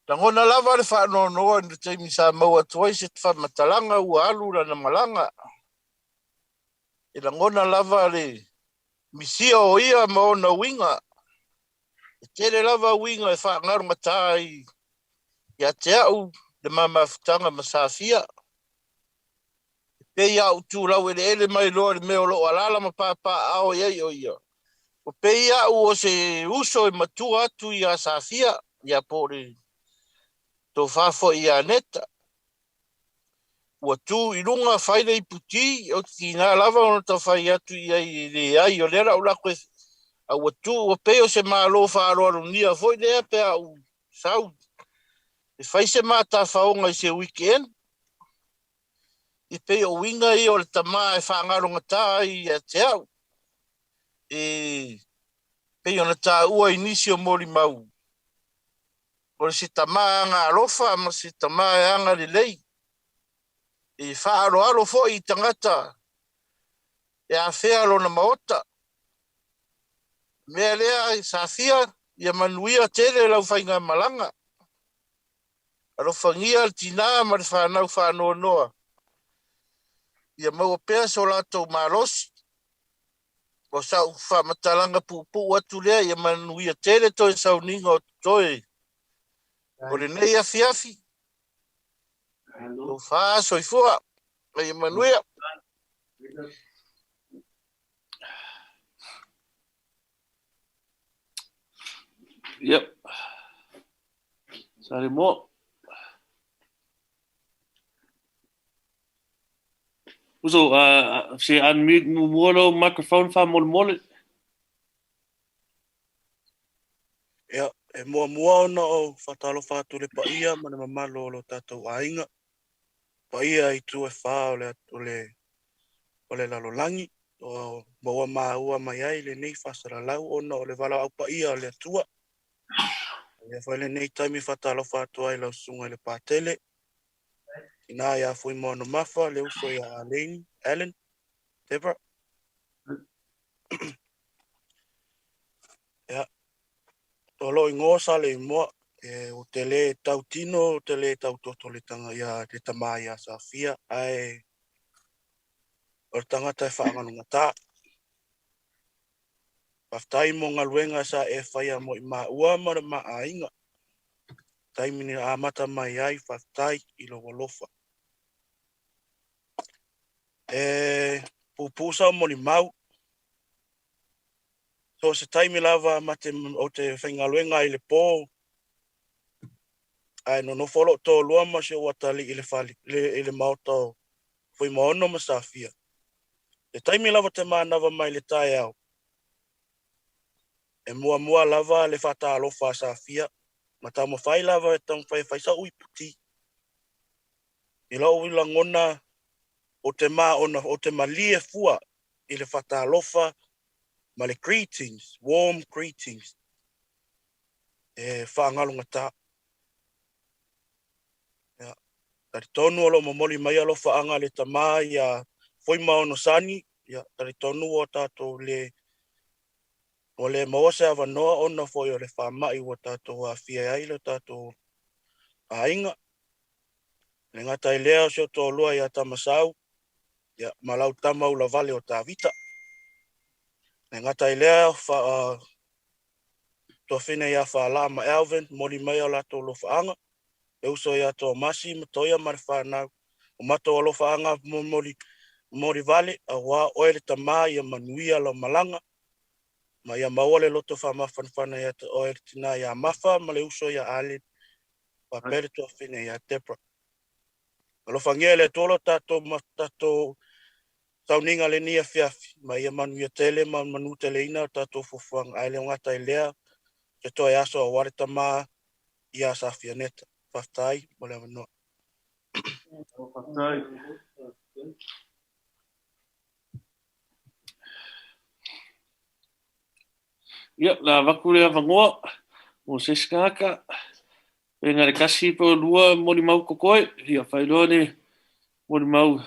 lagona lava le faanoanoa i le taimi sa maua atu ai se faamatalaga ua alu lana malaga. E lagona lava le misia o ia ma ona uiga. E tele lava uiga e faagalugatā ai ia te au le mamafutaga ma Safia. E pei a ou tu laueleele mai loa i le mea o loo alaala ma papaaao ai o ia. Ua pei au o se uso e matua atu iā Safia, ia po o le tofā foi iā Neta. Ua tu i luga fai le iputi, ou te tiga lava ona taufai atu i ai e leai o lea la ou lako e a ua tu ua pei o se malo faaaloalogia foi lea pe a ou sau e fai se matafaoga i se weekend. E pei o uiga ia o le tamā e faagalogatā ai ia te au. E pei ona taua i nisi o molimau, o le se tamā agaalofa ma se tamā e agalelei, e faaaloalo foi i tagata e afea lona maota. Mea lea, Safia, ia manuia tele lau faigamalaga. Alofagia le tinā ma le fanau faanoanoa, ia maua pea so latou malosi. O sau faamatalaga puupuu atu lea, ia manuia tele toe sauniga o totoe o lenei afiafi. Tofa soifua, ma ia manuia. Yep. Sorry mo. Uso, se unmute muamua lou microphone faamolemole. Ia, e muamua ona ou faatalofa atu i le paia ma le mamalu o lo tatou aiga, paia i itu e fā o le, o le, o le lalolagi, o maua maua mai ai lenei faasalalau ona o le valaau paia o le Atua. Avea foi lenei taimi e faatalofa atu ai i lau susuga i le Patele, tina ia Fuimaono Mafa, le uso ia Arlene, Allen, Deborah. Ia, o lou igoa sa le imoa, e ou te le tautino, ou te le tautoto le tanga ia le tamā ia Safia, ae o le tagata e faagalugatā. Faafetai mo galuega sa e faia mo i maua ma le ma aiga. Taimi na amata mai ai, faafetai i lou alofa. E puupuu sau molimau, so o se taimi lava ma te, o te faigaluega ai i le pō, ae nonofo lou toalua ma si ou atalii i le fale, i le maota o Fuimaono ma Safia. Le taimi lava te manava mai le taeao, e muamua lava le faatalofa a Safia, ma taumafai lava e taumafai e fai sau iputi. I lou lagona, o te maona, o te malie fua i le faatalofa ma le greetings, warm greetings, e faagalogatā. Ia, talitonu o lo o momoli mai alofaaga a le tamā iā Fuimaono Sani, ia, talitonu ua tatou le, ua le maua se avanoa ona foi o le faamai ua tatou aafia ai le tatou aiga. E le gata i lea o si ou toalua ia Tamasau, ia, ma lau tama ulavale o Tavita. E le gata i lea, fa, tuafine ia Faalaa ma Alvin, momoli mai o latou alofaaga, le uso ia Tomasi ma Toia ma le fanau, o matou alofaaga momoli, momoli vale, auā oe le tamā ia manuia lau malaga, ma ia maua le loto faamafanafana ia te oe le tinā ia Mafa ma le uso ia Allen. Faapea le tuafafine ia Debra. Alofagia e le Atua lo tatou ma tatou sauniga lenei afiafi, ma ia manuia tele ma manuteleina o tatou fuafuaga, ae le gata i lea, se toe aso aua le tama ia Safianeta. Faafetai mo le avanoa. Faafetai. Ia, le a avatu le avanoa mo se isi tagata. Pe na le tasi pe o lua molimau totoe, ia faailoa le molimau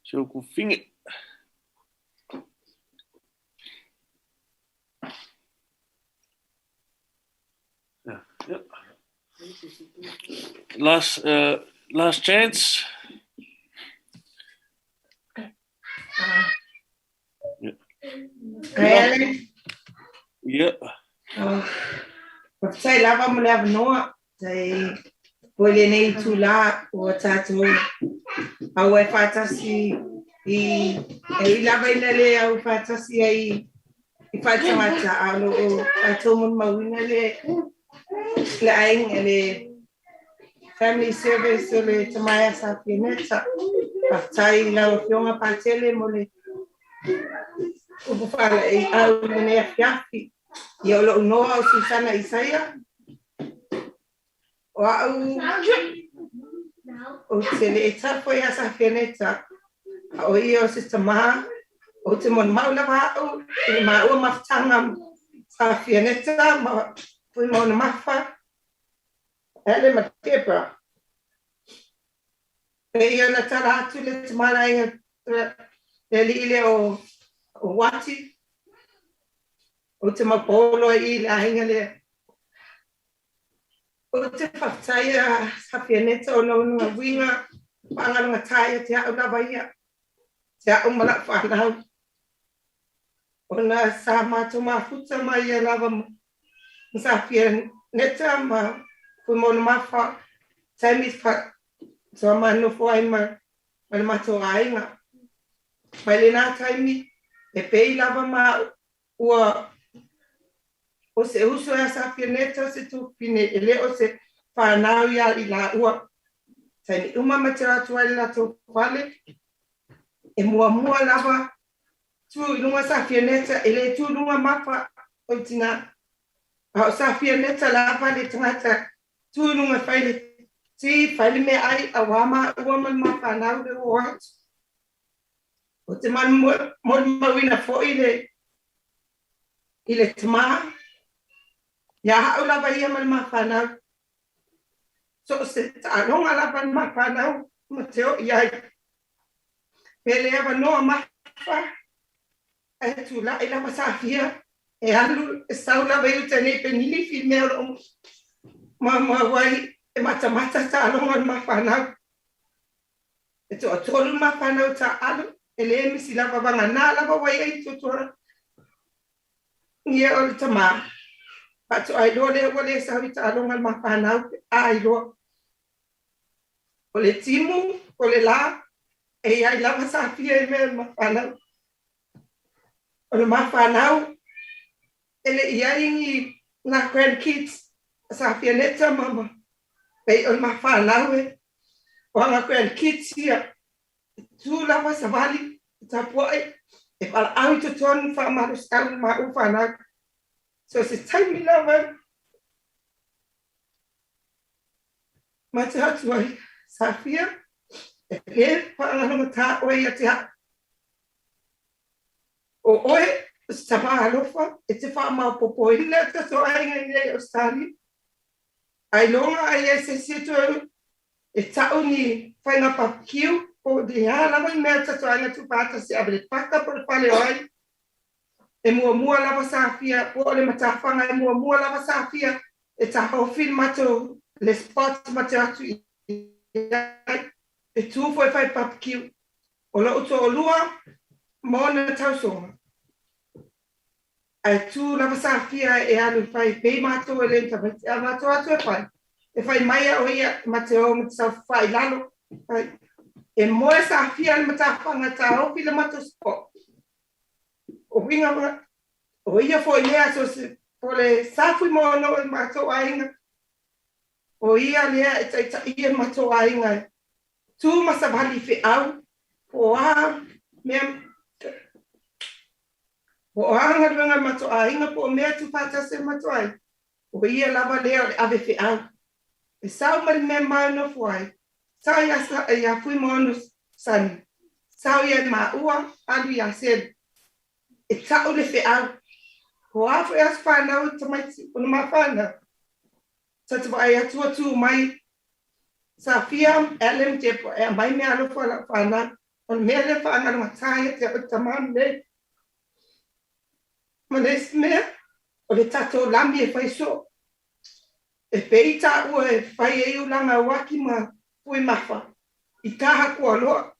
si ou tufafine. Yeah. Last last chance. Hi, Alan. Yeah. Oh, faafetai lava mo le avanoa. Tai po i lenei itulā ua tatou auai faatasi i e ui lava ina le au faatasi ai i faatagata, a o lo o tatou molimauina le le aiga le family service o le tama ia Safianeta. Faafetai i lau Afioga Patele mo le upu faalaeiau i lenei afiafi. Ia o lou igoa o Susana Isaia. O au ou te le tafa ia Safianeta, a o ia o se tama, ou te molimau lava au i le maua mafutaga Safianeta ma Fuimaonomafa, Ellen ma Debra. Pei ona tala atu le tamaoaiga le alii lea o Wati, ou te maupolo ai i le aiga lea. Ou te faafetai a Safianeta ona o ona uiga faagalugatā ia te au lava ia, te au ma lau fanau. Ona sa matou mafuta ma ia lava ma Safianeta ma Fuimaonomafa, taimi sa ma nofo ai ma le matou aiga. Mai lena taimi, e pei lava ma ua o se uso ia Safianeta o se tuafafine e le o se fanau ia i laua. Taimi uma ma te o atu ai i le latou fale, e muamua lava tu i luga Safianeta, e le tu i luga Mafa o le tina. A o Safianeta lava le tagata tu i luga fai le ti, fai le meaai, auā maua ma le ma fanau le o atu. Ou te molimauina foi le i le tama, ia au lava ia ma le ma fanau. So o se taaloga lava le ma fanau ma te o i ai. Pe le avanoa Mafa, ae tula'i lava Safia e alu e sau lava i uta nei pe nilifi i mea o loo maumau ai e matamata taaloga o le ma fanau. E toatolu ma fanau taaalo, e le misi lava vagana lava ua i ai tuatuagia o le tama. Faatoa iloa lea ua le sau i taaloga le ma fanau pe a iloa. O le timu, o le la, e i ai lava Safia i mea o le ma fanau. O le ma fanau, e le i ai ni nā grandkids a Safianeta ma ma pei o le ma fanau e o ana grandkids ia e tu lava savali e tapuai e valaau i totonu faamalosiau i maua fanau. So se taimi lava ma te atu ai Safia e le faagalogatā oe ia te au. O oe o se tama alofa e te faamaopopoina tatou aiga i nei Ausetalia. Ailoga ai ai se isi e toe e ta'u ni faiga papikiu po o le a lava ni mea tatou aiga tuufaatasi ave le paka po o le fale o ai. E muamua lava Safia po o le matafaga e muamua lava Safia e taofi le matou le spot ma te o atu i ai e tu foi fai papikiu. O lo'u to'olua ma ona tausoga. Ae tu lava Safia e alu fai pei matou e le tamaiti a matou atu e fai. E fai mai a o ia ma te o ma te saofafai i lalo. Fai, e moe Safia i le matafaga taofi le matou spot. O uiga o ia foi lea so se po le safui mo ono i matou aiga. O ia lea e taitaia matou aiga e tu ma savali i feau, po o a mea, po o a galuega a matou aiga po o mea e tuufaatasi ai matou aiga, o ia lava lea o le ave feau. E sau ma le mea ma e nofo ai, sau ia, ia Fuimaono Sonny, sau ia i maua, alu ia Selu. E tau le feau. Po o a foi aso fanau o tamaiti o na ma fanau. Ta te vaai atu ua tu mai Safia, Ellen, Deborah e aumai meaalofa a lau fanau. O le mea lea faagalogatā ia te au le tama lenei. Ma le isi mea, o le tatou lami e fai soo. E pei taua e fai ai ulaga uaki ma Fuimafa i Tahakualoa.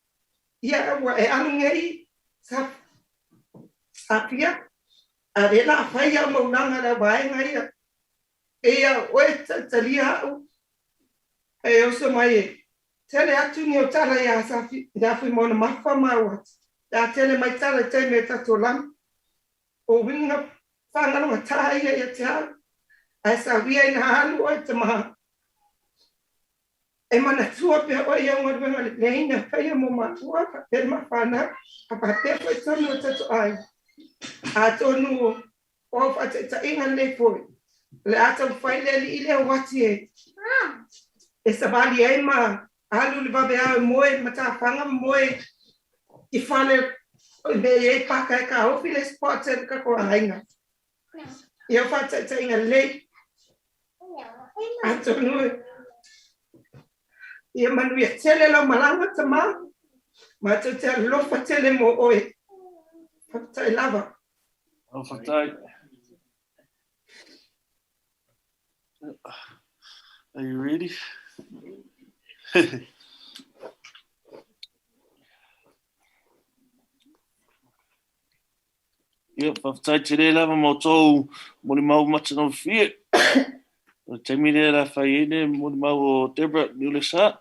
Ia ua e alu nei sa Safia, a o lea la a fai au ma ulaga le au vaega ia. Pei a oe talia au e oso mai e tele atu ni o tala ia Safi ia Fuimaono Mafa ma ua a tele mai tala i taimi e tatou lami. O uiga whangalogatā ia ia te au, ae sauia ina alu oe te maha. E manatua pea oe i au galuega lelei na faia mō māua, faapea le ma whānau, a faapea foi tonu o tatou aiga. Atonu o au faataitaiga lenei foi, o le a taumafai le alii lea o Ati e e savali ai ma alu le vaveao e moe i matafaga ma moe i fale i mea i ai paka e kaofi le spot e le tatou aiga. Ia faataitaiga lelei. Atonu e ia manuia tele lau malaga tama, matou te alofa tele mo oe. Faafetai lava. Faafetai. Are you ready? Ia, faafetai tele lava mo tou molimau matagofie. O le taimi lea la fai ai le molimau o Deborah Niulesa.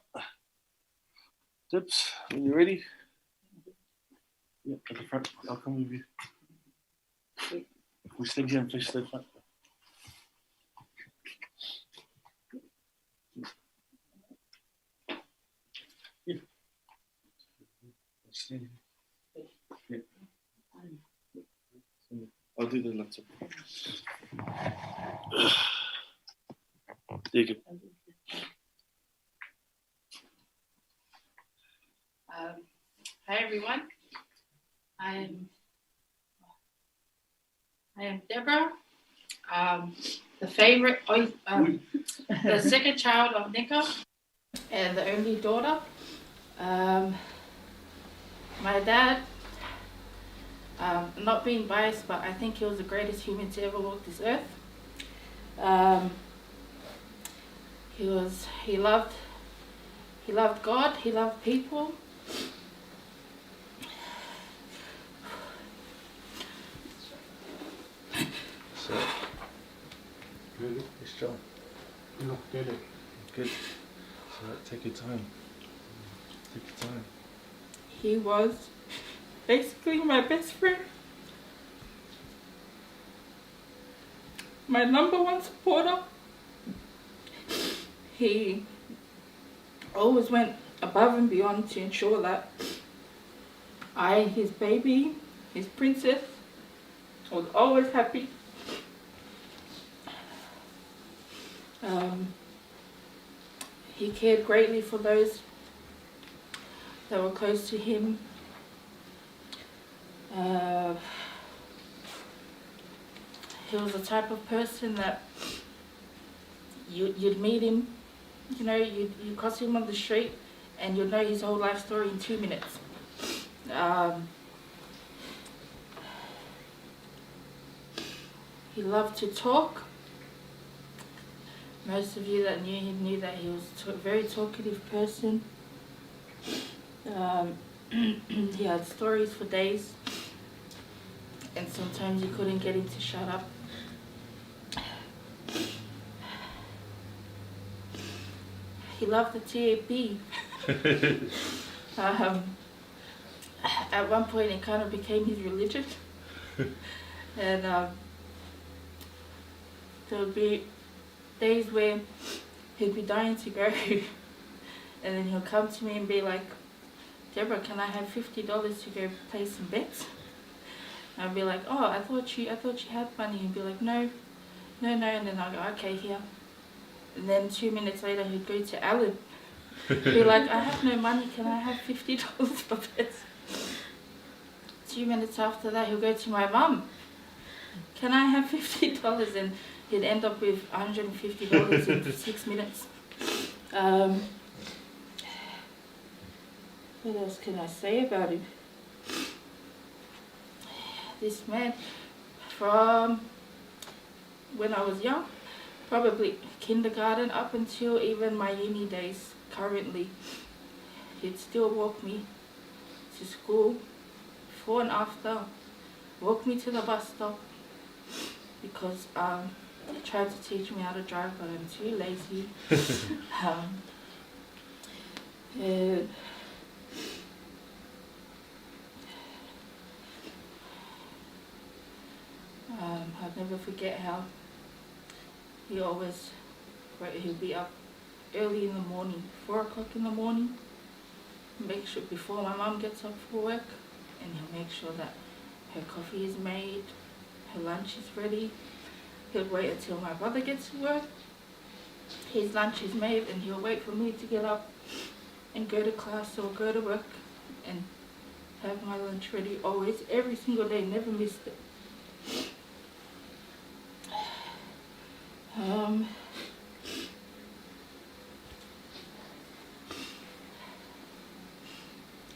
Tips, when you're ready. Yeah, at the front. I'll come with you. We stand here and face the front. Yeah. Stand here. Yeah. I'll do the laptop. There you go. Hi everyone. I am Deborah, the favorite, the second child of Nico and the only daughter. My dad, not being biased, but I think he was the greatest human to ever walk this earth. He was, he loved, he loved God, he loved people. So, really, be strong. Good. So take your time. Take your time. He was basically my best friend. My number one supporter. He always went above and beyond to ensure that I, his baby, his princess, was always happy. He cared greatly for those that were close to him. He was the type of person that you'd meet him, you'd cross him on the street and you'd know his whole life story in 2 minutes. He loved to talk. Most of you that knew him knew that he was a very talkative person. He had stories for days, and sometimes you couldn't get him to shut up. He loved the TAB. At one point it kind of became his religion. And there would be days where He'd be dying to go. And then he'll come to me and be like, Deborah, can I have $50 to go play some bets? And I'd be like, oh, I thought you had money. He'd be like, no, no, no. And then I'll go, okay, here. And then 2 minutes later, he'd go to Alan. He'd be like, I have no money. Can I have $50 for bets? 2 minutes after that, he'll go to my mum. Can I have $50? And he'd end up with $150 in 6 minutes. What else can I say about him? This man, from when I was young, probably kindergarten up until even my uni days currently, he'd still walk me to school before and after, walk me to the bus stop, because he tried to teach me how to drive, but I'm too lazy. And I'll never forget how he always, right, he'll be up early in the morning, 4 o'clock in the morning, make sure before my mum gets up for work, and he'll make sure that her coffee is made, her lunch is ready. He'll wait until my brother gets to work, his lunch is made, and he'll wait for me to get up and go to class or go to work and have my lunch ready always, every single day, never missed it.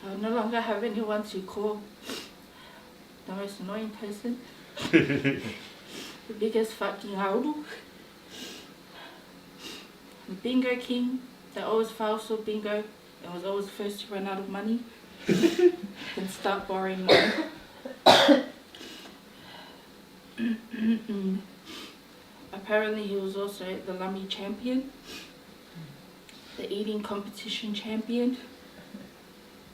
I no longer have anyone to call the most annoying person, the biggest fucking auru, the bingo king that always fails for bingo and was always first to run out of money and start borrowing money. Apparently he was also the Lummi champion, the eating competition champion,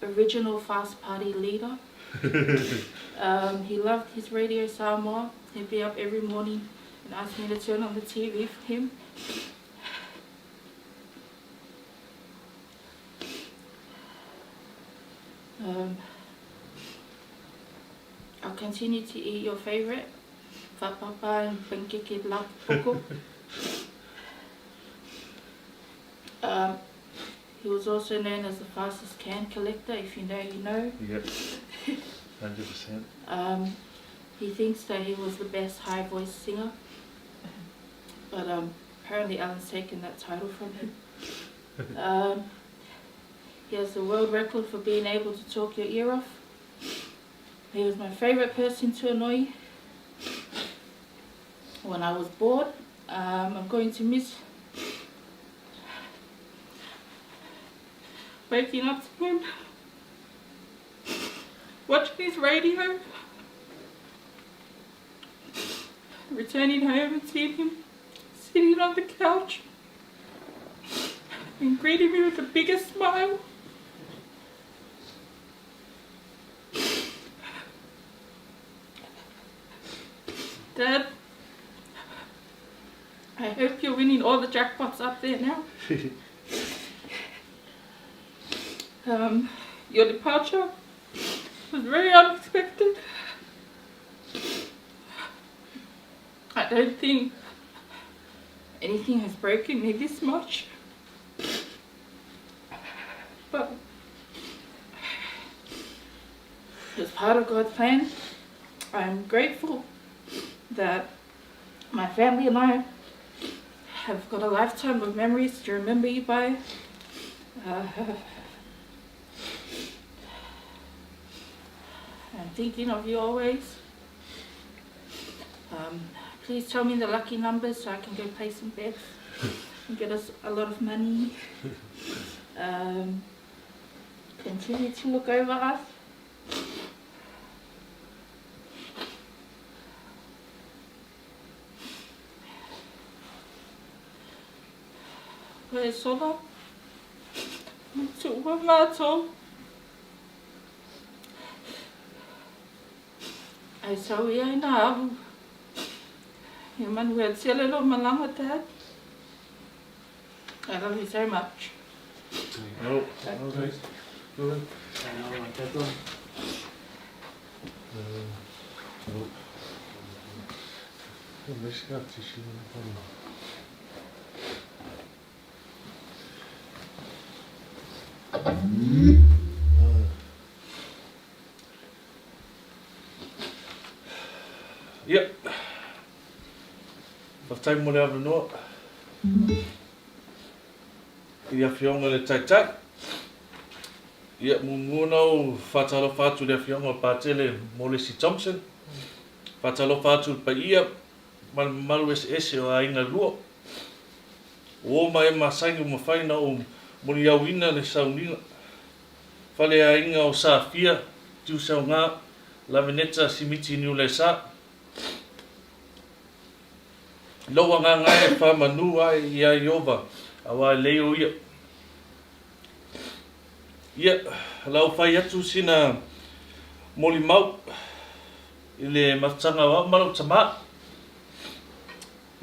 original fast party leader. He loved his radio Samoa. He'd be up every morning and ask me to turn on the TV for him. I'll continue to eat your favourite, fa'apapa and pankeke lapoko. He was also known as the fastest can collector. If you know, you know. Yep, 100%. He thinks that he was the best high voice singer, but apparently Alan's taken that title from him. He has the world record for being able to talk your ear off. He was my favourite person to annoy when I was bored. I'm going to miss waking up to him, watching his radio, returning home and seeing him sitting on the couch and greeting me with the biggest smile. Dad, I hope you're winning all the jackpots up there now. Your departure was very unexpected. I don't think anything has broken me this much. But it was part of God's plan. I'm grateful that my family and I have got a lifetime of memories to remember you by. I'm thinking of you always. Please tell me the lucky numbers so I can go play some bets and get us a lot of money. Continue to look over us. Where's Sola? Ai sau ia ina alu. Ia manuia tele lo malanga, Dad. I love you so much. Oh, Ia. Faafetai mo le avanoa i le Afioga i le Taitai. Ia, muamua ona ou faatalofa atu i le Afioga o Patele Molesi Thompson. Faatalofa atu i le paia ma le mamalu eseese o aiga e lua. Ua oma e masani ua mafai ona ou moliauina le sauniga. Faleaiga o Safia, Tiusaoga, Laveneta, Simiti Niulesa. Lou agaga e faamanu ae ia Ieova, auā e lei o ia. Ia, la ou fai atu sina molimau i le mafutaga o au ma lou tamā.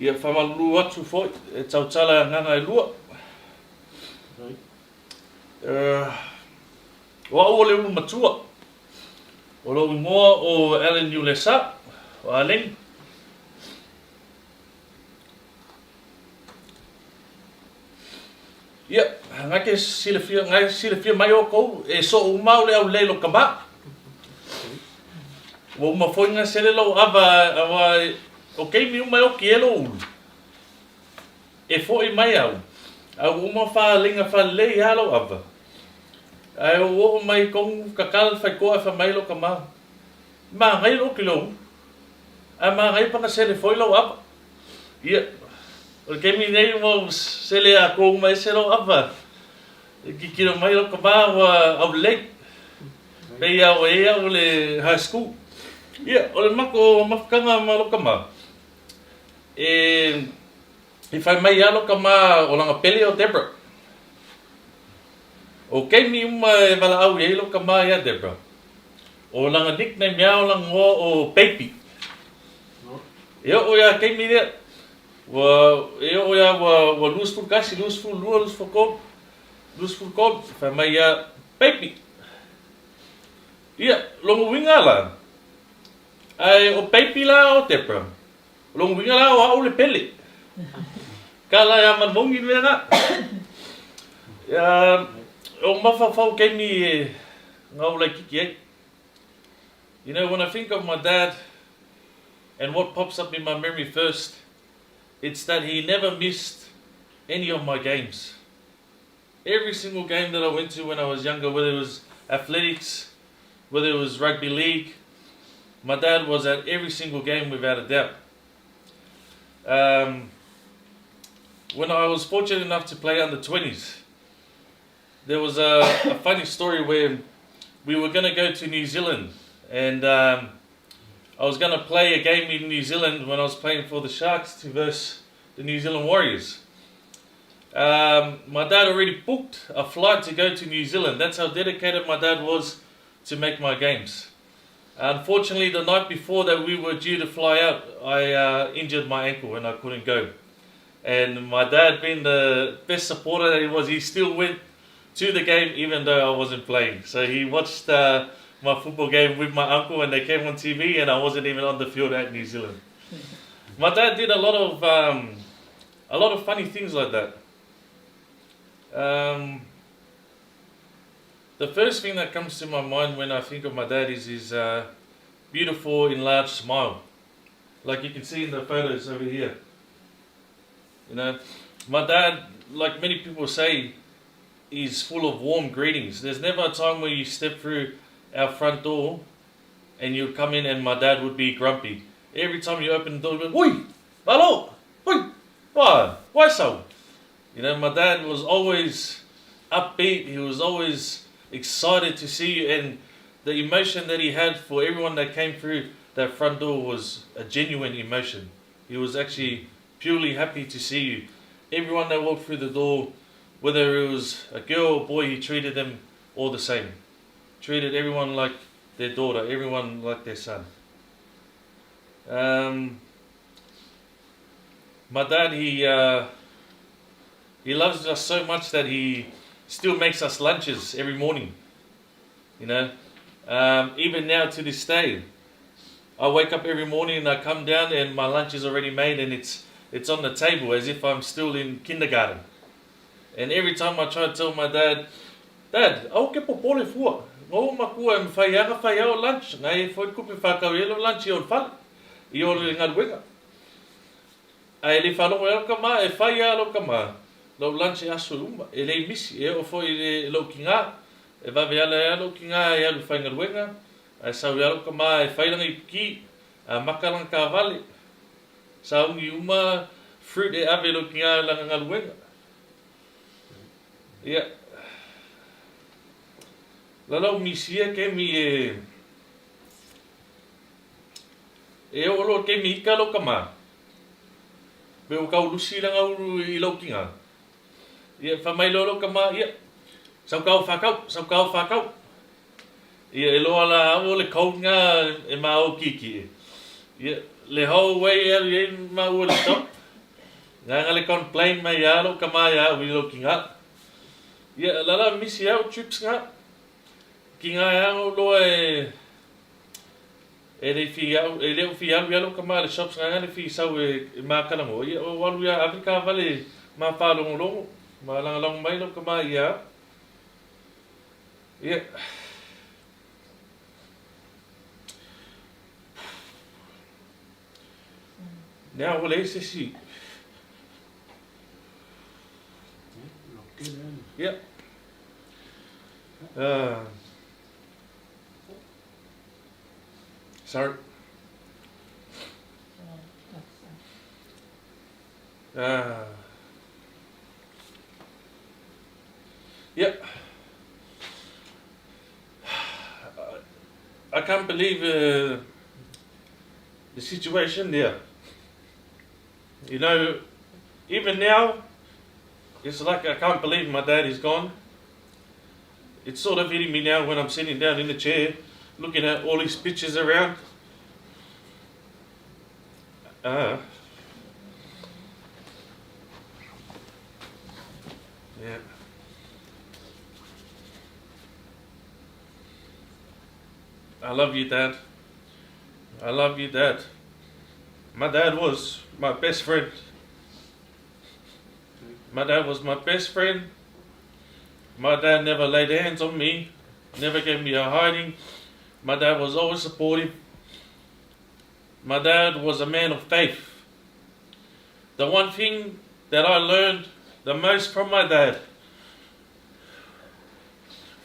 Ia, faamalulu atu foi e tautala agaga e lua. O au o le ulu matua. O lou igoa o Allen Niulesa, o Aleni. Ia, ngai ke silafia, ngai silafia mai oukou, e soo uma au le aulelei lo kama. Ua uma foi nga sele lou ava, aua o keimi uma e oki e lou ulu. E foʻi mai au, a ua uma faaaliga faalelei a lou ava. Ae ou oo mai kogu kakala le faikoa e fai mai lou kama, Manaia lou ki lou ulu, ae manaia pana sele foi lou ava. Ia, o le taimi nei ua ou sele atoa uma ese lou ava, e tilotilo mai lou kama ua aulelei, pei a ua i ai au i le high school. Ia, o le matou mafutaga ma lou kama, E i fai mai ia lo kama o lana pele o Debra. O keimi uma e valaau i ai lo kama ia Debra. O lana nickname ia o lana ngoa o Baby. E oo ia keimi lea, ua, e oo ia ua, ua 21, 22, 23, 23, fai mai ia Baby. Ia, lona uiga la, Ae o Baby la o Debra. O lona uiga la o au le pele. Ka la ia Manogi le mea na. Ia, o mafaufau keimi e ngau laititi ai. You know, when I think of my dad and what pops up in my memory first, it's that he never missed any of my games. Every single game that I went to when I was younger, whether it was athletics, whether it was rugby league, my dad was at every single game without a doubt. Um, when I was fortunate enough to play under 20s, there was a, a funny story where we were going to go to New Zealand and um, I was going to play a game in New Zealand when I was playing for the Sharks to verse the New Zealand Warriors. Um, my dad already booked a flight to go to New Zealand. That's how dedicated my dad was to make my games. Unfortunately, the night before that we were due to fly out, I uh, injured my ankle and I couldn't go. And my dad, being the best supporter that he was, he still went to the game even though I wasn't playing. So he watched uh, my football game with my uncle and they came on TV and I wasn't even on the field at New Zealand. My dad did a lot of um, a lot of funny things like that. Um, the first thing that comes to my mind when I think of my dad is his uh, beautiful enlarged smile. Like you can see in the photos over here. You know, my dad, like many people say, is full of warm greetings. There's never a time where you step through our front door and you'd come in and my dad would be grumpy. Every time you open the door, he'd be, Oi! Malo! Oi! Why? Why so? You know, my dad was always upbeat. He was always excited to see you. And the emotion that he had for everyone that came through that front door was a genuine emotion. He was actually purely happy to see you. Everyone that walked through the door, whether it was a girl or boy, he treated them all the same. Treated everyone like their daughter, everyone like their son. Um, my dad, he, uh, He loves us so much that he still makes us lunches every morning. You know, um, even now to this day, I wake up every morning and I come down and my lunch is already made and it's it's on the table as if I'm still in kindergarten. And every time I try to tell my dad, Dad, au ke popole fua. Ngo makua e mwhai anga whai ao lunch, ngai e fwai kupe whakau e lo lunch i o whale, i o le ngaluega. Ae le i faalogo ai lou tama, e fai lava lou tama, lou lunch e aso uma, e le i misi, e oo foi i lou kigā, e vave ala ai lava lou kigā e alu i faigaluega, ae sau lava lou tama e fai lana ipuki, a maka lana taavale, sauni uma fruit e ave i lou kigā i lana galuega. Ia. Lalau misi e kemi e E oo loa kemi ika lou tama, pe ua tau lusi lana ulu i lou tiga. Ia, fai mai loa lou tama, ia, sau kao fakau, sau kao fakau. Ia, e loa la au o le cold nga e ma ou kiekie. Ia, le whole way e alu i ai maua le shop, nga nga le complain mai ia lou tama ia au i lou tiga. Ia, lala misi au trips nga, ki nga e au loa e, E le fi au, e le o fi alu ia lou tama le shops nga le fi sau e ma kalango ia o alu ia ave ka vale ma whalongolongo ma langalango mai lou tama ia ia Nea ua leai se isi. Ia. Uh, Sorry. Uh, yeah. I can't believe uh, the situation there. You know, even now, it's like I can't believe my dad is gone. It's sort of hitting me now when I'm sitting down in the chair, looking at all these pictures around. Uh, yeah. I love you, Dad. I love you, Dad. My dad was my best friend. My dad was my best friend. My dad never laid hands on me, never gave me a hiding. My dad was always supportive. My dad was a man of faith. The one thing that I learned the most from my dad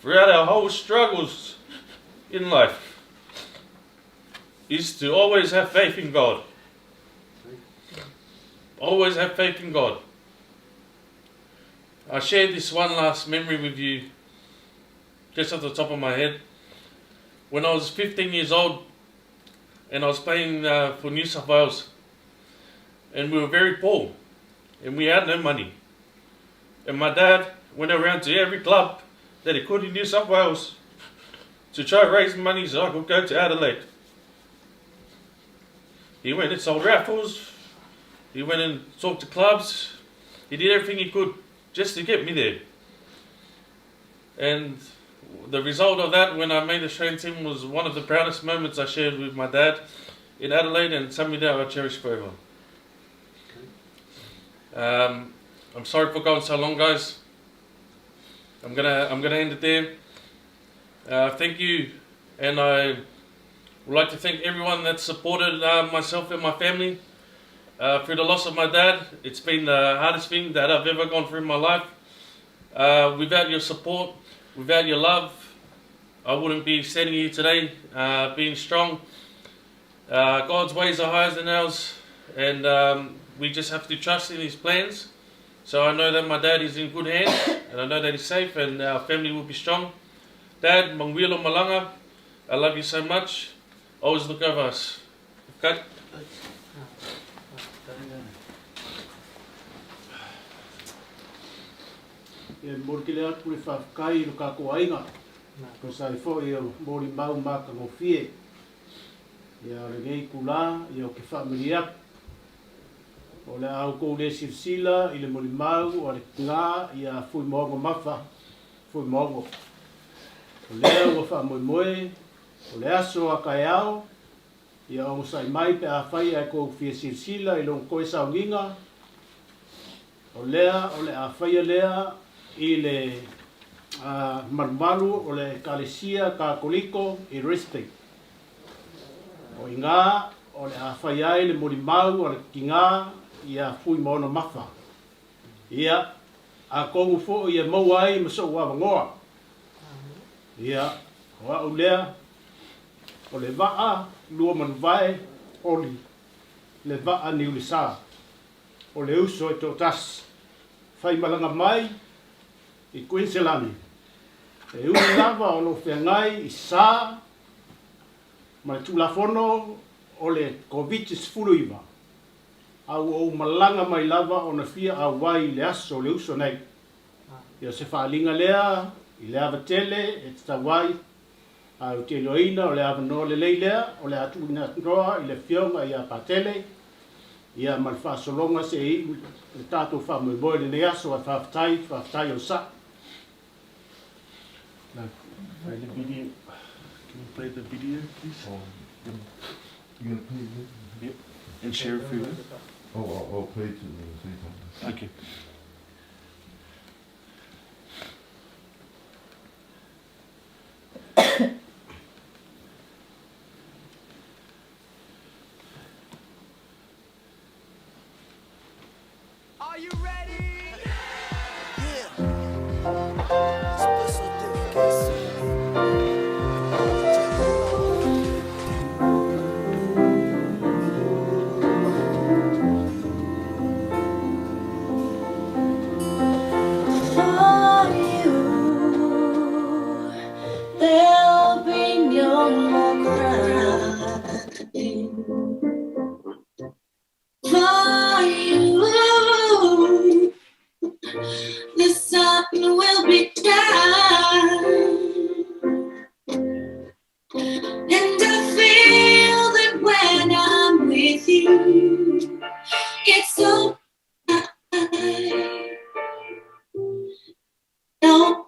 throughout our whole struggles in life is to always have faith in God. Always have faith in God. I shared this one last memory with you just off the top of my head. When I was 15 years old and I was playing uh, for New South Wales, and we were very poor and we had no money. And my dad went around to every club that he could in New South Wales to try to raise money so I could go to Adelaide. He went and sold raffles. He went and talked to clubs. He did everything he could just to get me there. And the result of that, when I made the Australian team, was one of the proudest moments I shared with my dad in Adelaide and something that I cherish forever. Um, I'm sorry for going so long, guys. I'm gonna I'm gonna end it there. Uh, thank you, and I would like to thank everyone that supported uh, myself and my family uh, through the loss of my dad. It's been the hardest thing that I've ever gone through in my life. Uh, without your support, without your love, I wouldn't be standing here today, uh, being strong. Uh, God's ways are higher than ours, and um, we just have to trust in His plans. So I know that my dad is in good hands, and I know that he's safe, and our family will be strong. Dad, Mangwilo Malanga, I love you so much. Always look over us. Okay? E momoli tele atu le faafetai i lo tatou aiga, tusa ai foi o molimau matagofie. Ia o lenei itulā, ia ou te faamalie atu. O le a outou le silasila i le molimau a le tina ia Fuimaono Mafa Fuimaono. O lea ua faamoemoe o le aso a taeao ia onosai mai pe afai ae tou fia silasila i lona toe sauniga, o lea o le a faia lea i le malumalu o le Ekalesia Katoliko i Restream. O i ina o le a fai ai le molimau a le tina ia Fuimaono Mafa. Ia, atonu foi e maua ai ma sou avanoa. Ia, o au lea, o le vaa Luamanuvae Oli, le vaa Niulesa, o le uso e toatasi, faimalaga mai i Kuiniselani, e ui lava o lo o feagai i sa ma le Tulafono o le Koviti-19, a ua ou malaga mai lava ona fia auai i le aso o le uso nei. Ia o se faaaliga lea i le ava tele e tatau ai, ae ou te iloaina o le avanoa lelei lea o le a tuuina atu noa i le Afioga ia Patele, ia ma le faasologa se i iu le tatou faamoemoe i lenei aso, ae faafetai, faafetai o sa. No, play the video. Can you play the video, please? Oh, you gonna play it? Yep. And share it for you. Oh, I'll, I'll play it at the same time. Okay. Are you ready? For you, there'll be no more crying. For you, the sun will be down. And I feel that when I'm with you, it's so right. No,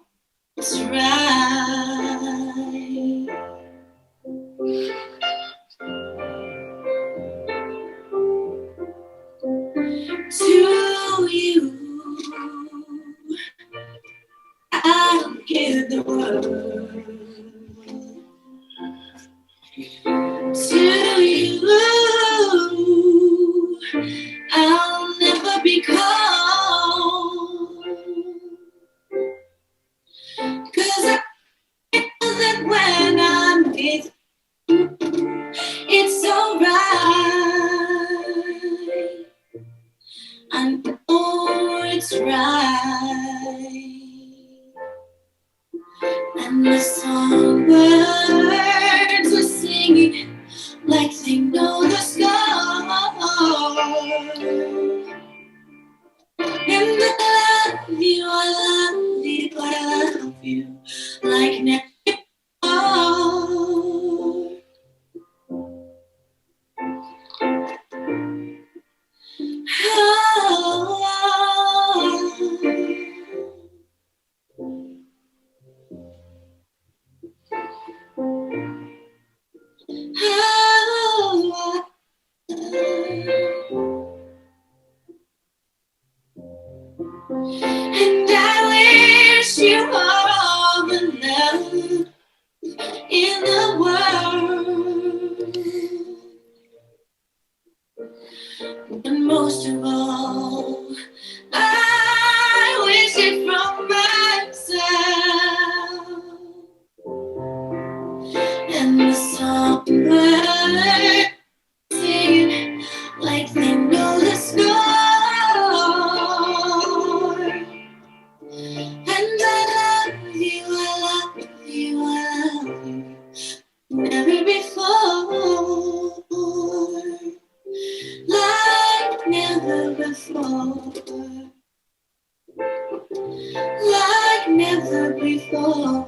it's right. To you, I'll give the world. To you, I'll never be cold. 'Cause I feel that when I'm with you, it's all right. I know it's right. And the songbirds are singing like they know the score. And I love you, I love you, I love you like never before. Oh, oh, And I wish you all the love in the world. But most of all, I wish it from myself. And the songbirds singing like they know the score. And I love you, I love you, I love you, never before, like never before, like never before.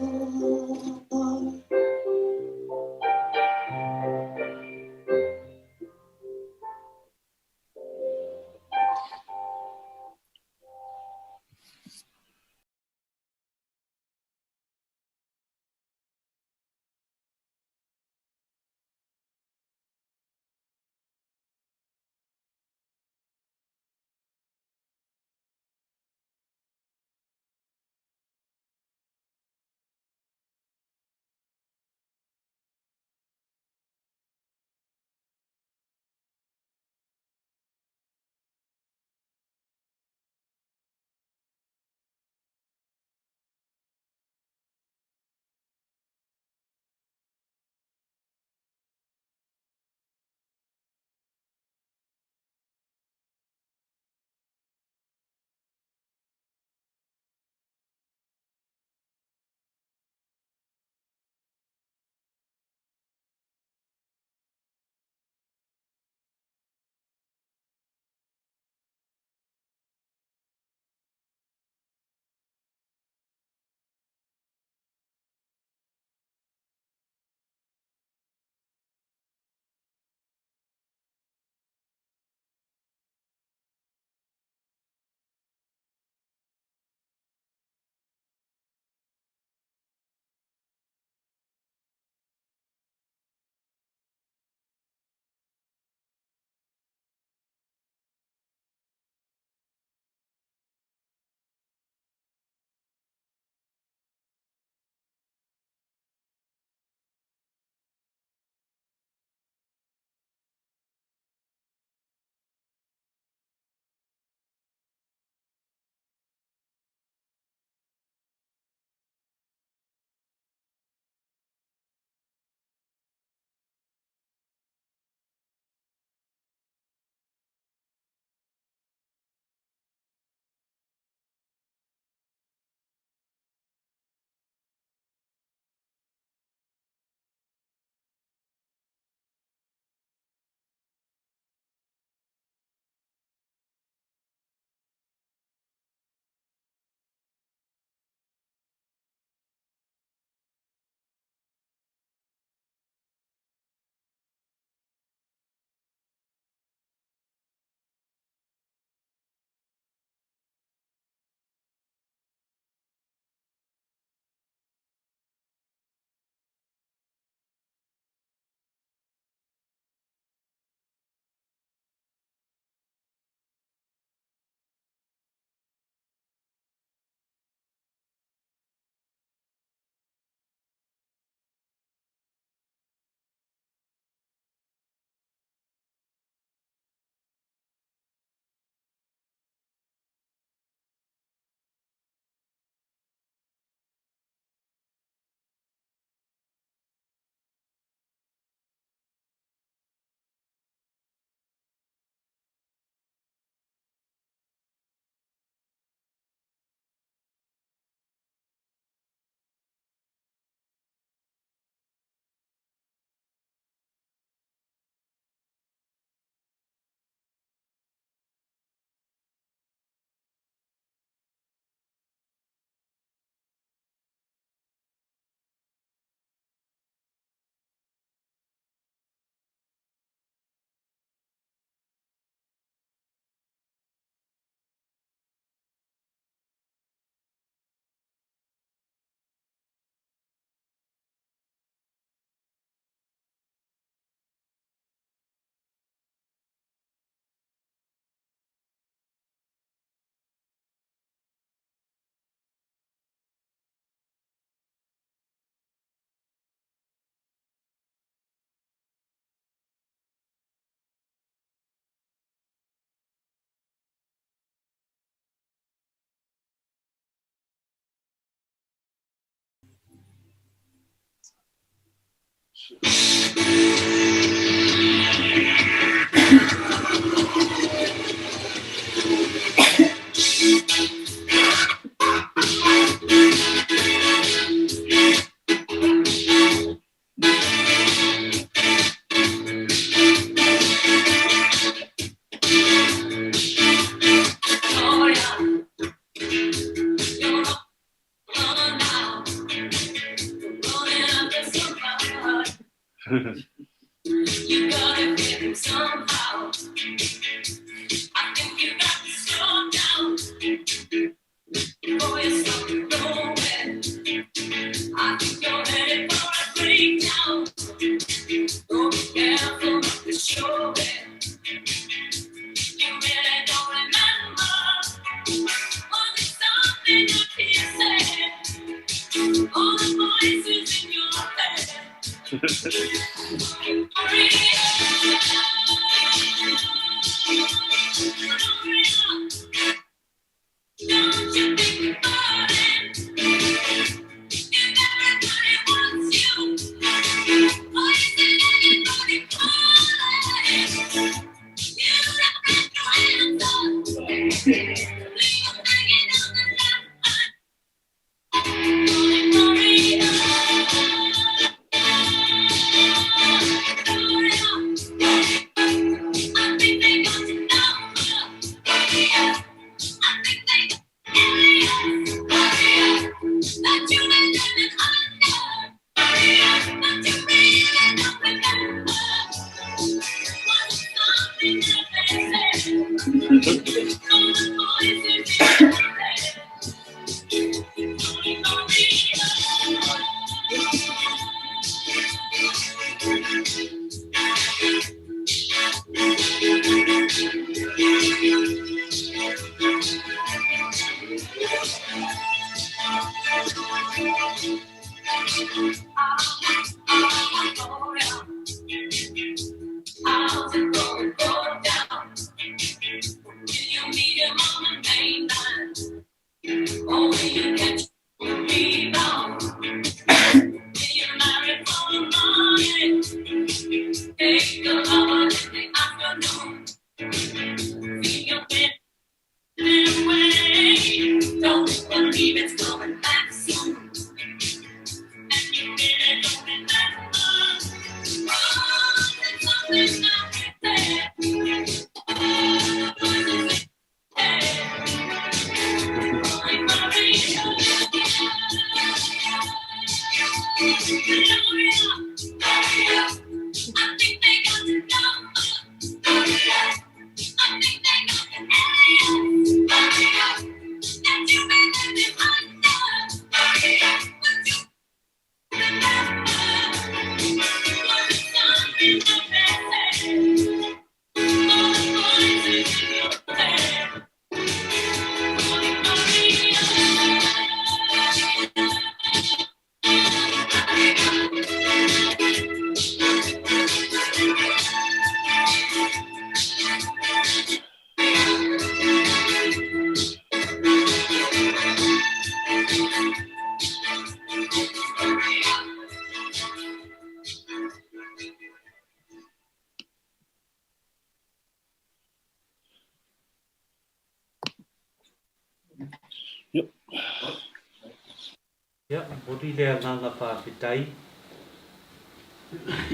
Ia, momoli le agaga faafetai,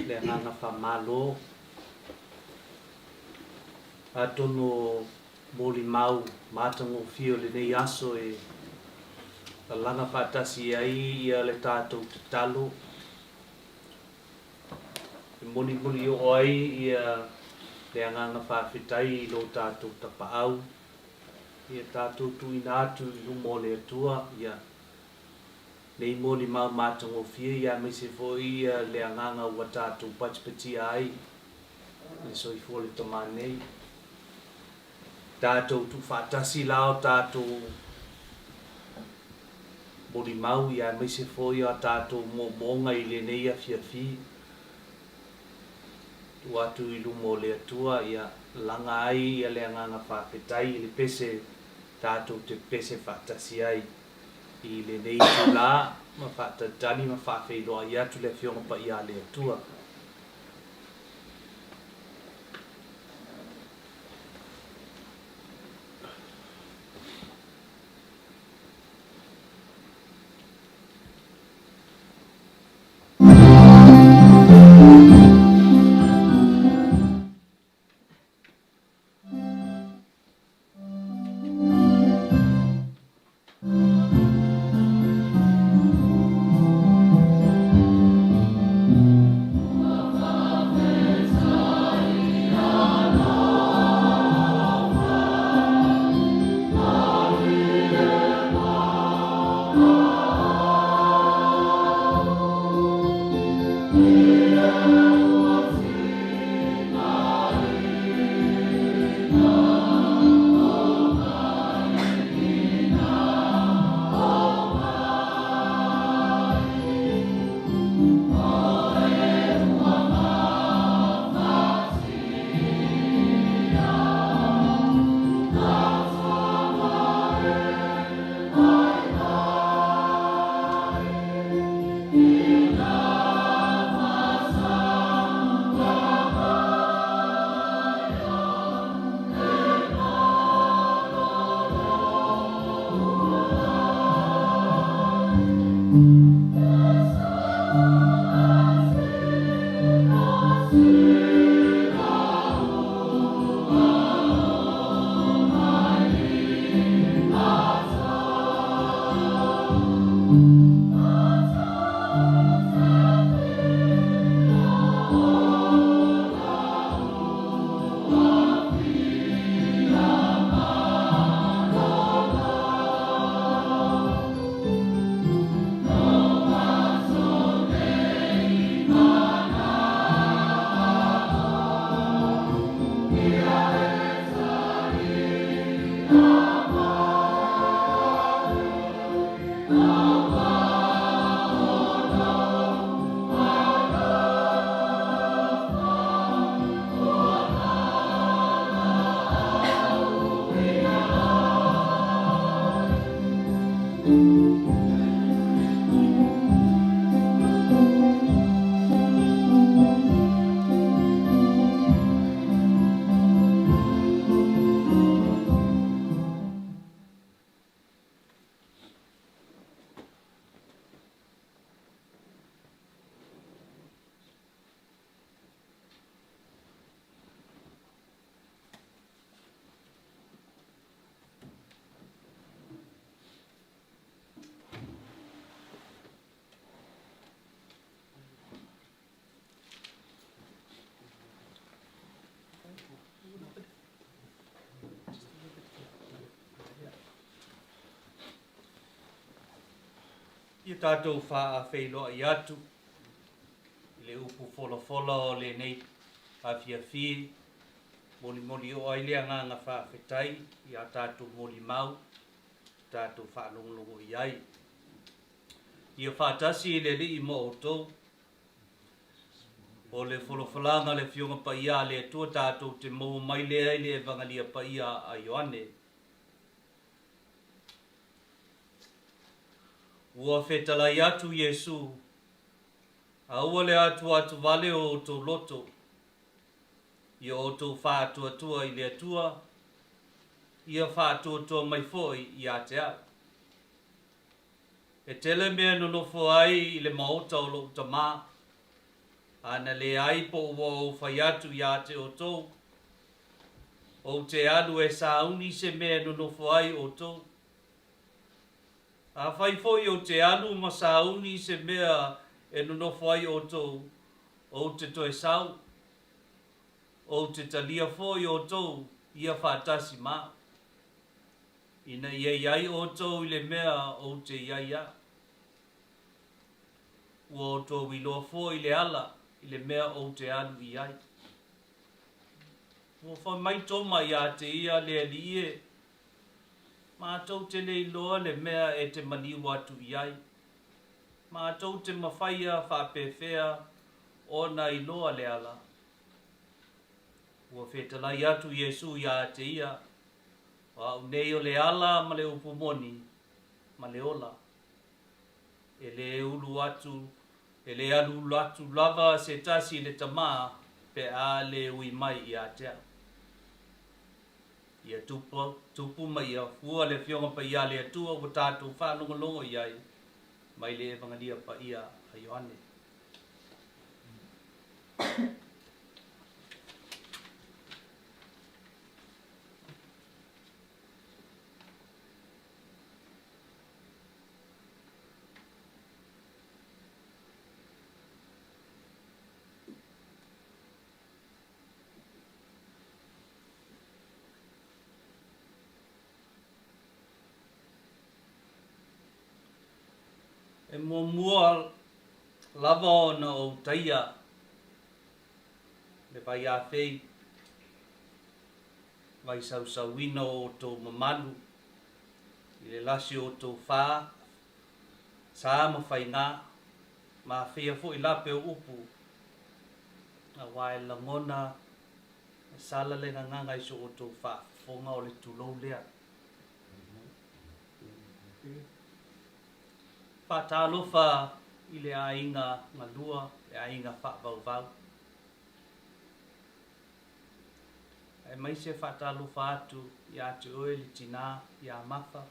le agaga faamalo. Atonu o molimau matagofie o lenei aso e lalaga faatasi ai ia le tatou tatalo e molimoli oo ai ia le agaga faafetai i lo tatou tapaau, ia tatou tuuina atu i luma o le Atua ia nei molimau matagofie ia aemaise foi ia le agaga ua tatou patipatia ai le soifua o le tama nei. Tatou tuufaatasi la o tatou molimau ia aemaise foi a tatou moomooga i lenei afiafi. Tuu atu i luma o le Atua ia laga ai ia le agaga faafetai i le pese tatou te pese faatasi ai. I lenei itulā, ma faatalitali ma faafeiloai atu le Afioga Paia a le Atua. Ia tatou faafeiloai atu i le upu folafola o lenei afiafi, molimoli oo ai le agaga faafetai i a tatou molimau tatou faalogologo i ai. Ia faatasi le Alii ma outou. O le folafolaga a le Afioga Paia a le Atua tatou te maua mai lea i le Evagalia Paia a Ioane. Ua fetalai atu Iesu, Aua le atuatuvale o outou loto, ia outou faatuatua i le Atua, ia faatuatua mai foi ia te au. E tele mea e nonofo ai i le maota o lou Tama, a na leai po ua ou fai atu ia te outou, ou te alu e sauni se mea e nonofo ai outou. Afai foi ou te alu ma sauni se mea e nonofo ai outou, ou te toe sau, ou te talia foi outou ia faatasi ma au, ina ia i ai outou i le mea ou te i ai au. Ua outou iloa foi le ala i le mea ou te alu i ai. Ua fai mai Toma ia te ia le Alii e, Matou te le iloa le mea e te maliu atu i ai. Matou te mafaia faapefea ona iloa le ala. Ua fetalai atu Iesu ia te ia, O au nei o le ala ma le upu moni, ma le ola. E lē ulu atu, e lē alu atu lava se tasi i le Tama pe a lē ui mai ia te au. Ia tupu, tupu ma ia fua le Afioga Paia a le Atua ua tatou faalogologo i ai mai le Evangelia Paia a Ioane. E muamua lava ona ou taia le vaiāfei, vaisausauina o outou mamalu i le lasi o outou fā, sa ma faigā, ma afea foi lape o upu, aua e lagona e sala le gagaga i so outou faafofoga o le tulou lea. Faatalofa i le aiga galua, le aiga faavauvau. Aemaise faatalofa atu ia te oe le tinā ia Mafa,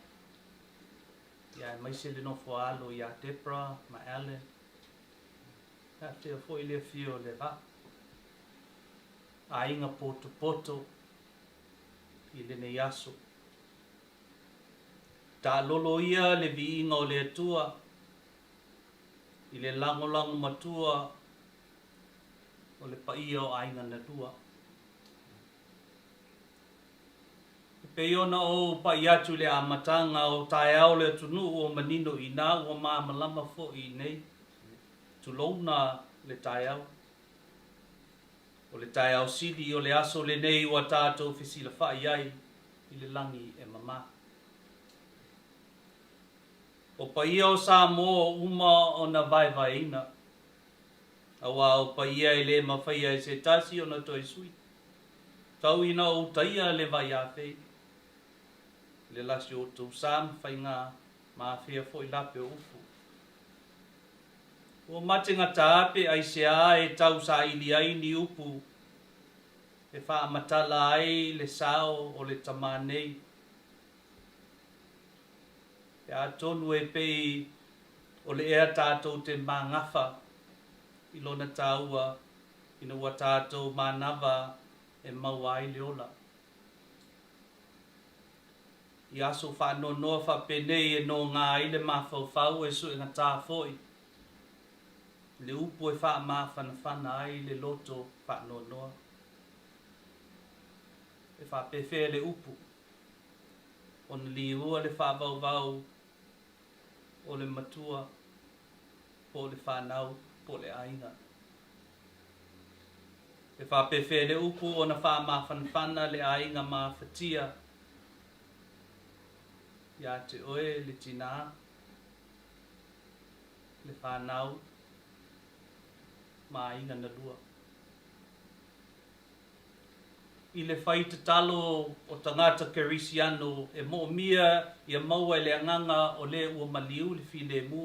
ia aemaise le nofo a alo ia Debra ma Allen, afea foi le afio o le Vaa, aiga potopoto i lenei aso. Taalolo ia le viiga o le Atua i le lagolago matua o le paia o aiga na lua. E pei ona ou pai atu i le amataga o taeao le atunuu o manino inā ua malamalama foi i nei, tulouna le taeao. O le taeao sili o le aso lenei ua tatou fesilafai ai i le lagi e mama. O paia o Samoa ua uma ona vaevaeina, aua o paia e le mafaia e se tasi ona toe sui. Tau ina ou taia le vaiāfei, le lasi o outou sa ma faigā, ma afea foi lape o upu. Ua mategata pe aiseā e tau saili ai ni upu e faamatala ai le sao o le tamā nei. Pe atonu e pei o le ea tatou te māgafa i lona tāua ina ua tatou manava e maua ai le ola. I aso faanoanoa faapenei e nōgā ai le mafaufau e suegatā foi le upu e faamafanafana ai le loto faanoanoa. E faapefea le upu ona liua le faavauvau o le matua po o le fanau po o le aiga. E faapefea le upu ona faamafanafana le aiga mafatia ia te oe le tinā, le fanau ma aiga na lua. I le fai tatalo o tagata Kerisiano e moomia ia maua e le agaga o le ua maliu le filemu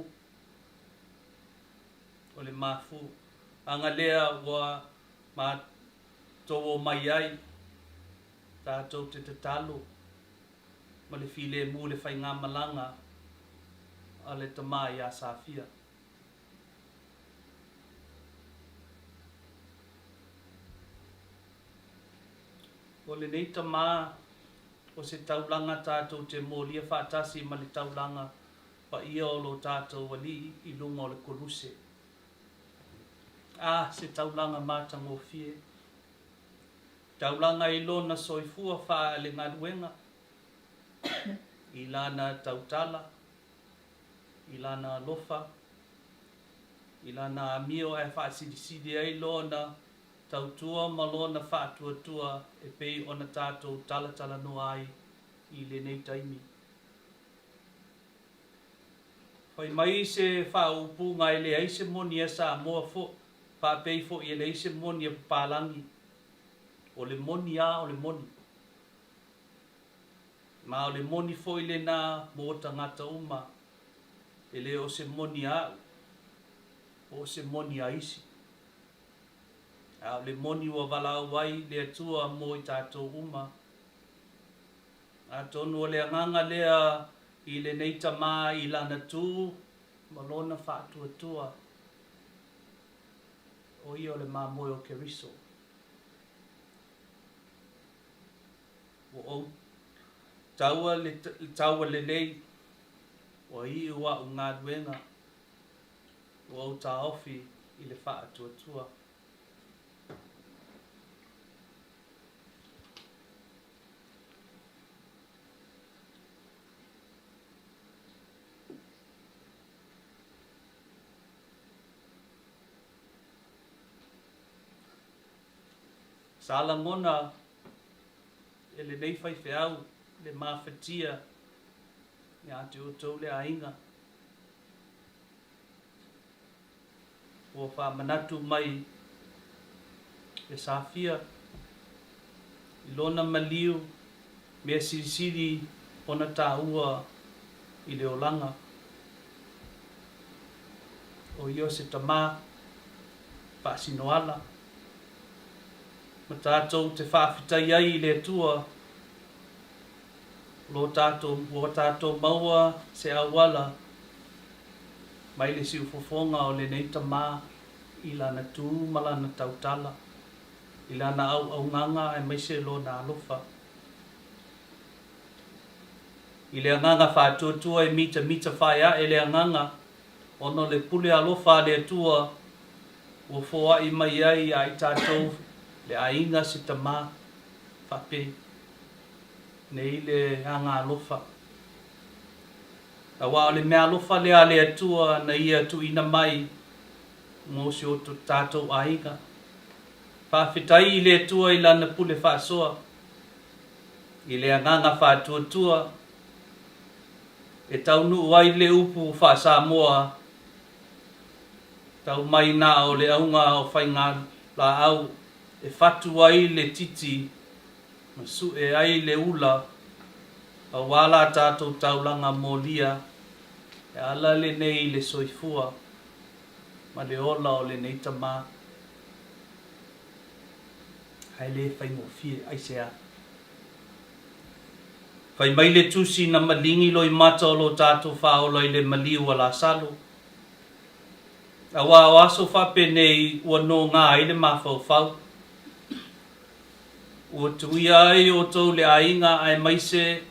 o le mafuaaga lea ua matou omai ai tatou te tatalo ma le filemu le faigamalaga a le tamā iā Safia. O lenei tamā o se taulaga tatou te molia faatasi ma le taulaga paia o lo tatou Alii i luga o le koluse. A, se taulaga matagofie! Taulaga i lona soifua faalegaluega, i lana tautala, i lana alofa, i lana amio ae faasilisili ai lona tautua ma lona faatuatua e pei ona tatou talatalanoa ai i lenei taimi. Fai mai se faaupuga e leai se moni a Samoa fo, faapei foi e leai se moni a papalagi. O le moni a o le moni. Ma o le moni foi lena mo tagata uma. E le o se moni a a'u, po o se moni a isi, a o le moni ua valaau ai le Atua mo i tatou uma. Atonu o le agaga lea i lenei tama i lana tu ma lona faatuatua, o ia o le mamoe o Keriso. Ua ou taua le taua lelei, ua iu a'u galuega, ua ou taofi i le faatuatua. Sa lagona e lenei faifeau le mafatia ia te outou le aiga. Ua faamanatu mai e Safia i lona maliu mea silisili ona taua i le olaga. O ia o se tama faasinoala ma tatou te faafetai ai i le Atua lo tatou, ua tatou maua se auala mai le siufofoga o lenei tama i lana tu ma lana tautala, i lana auaunaga aemaise lona alofa. I le agaga faatuatua e mitamita faeae le agaga ona o le pule alofa a le Atua ua foai mai ai ia i tatou le aiga se tama faapei nei le aga alofa. Aua o le meaalofa lea a le Atua na Ia tuuina mai mo si o tatou aiga. Faafetai i le Atua i Lana pule faasoa, i le agaga faatuatua e taunuu ai le upu faa-Samoa, Tau mai na o le auga o faigalaau e fatu ai le titi ma sue ai le ula aua la tatou taulaga molia e ala lenei i le soifua ma le ola o lenei tama. Ae le faigofie, aisea? Fai mai le Tusi na maligi loimata o lo tatou faaola i le maliu a Lasalo. Aua o aso faapenei ua nōgā ai le mafaufau. Ua tuia ai outou le aiga aemaise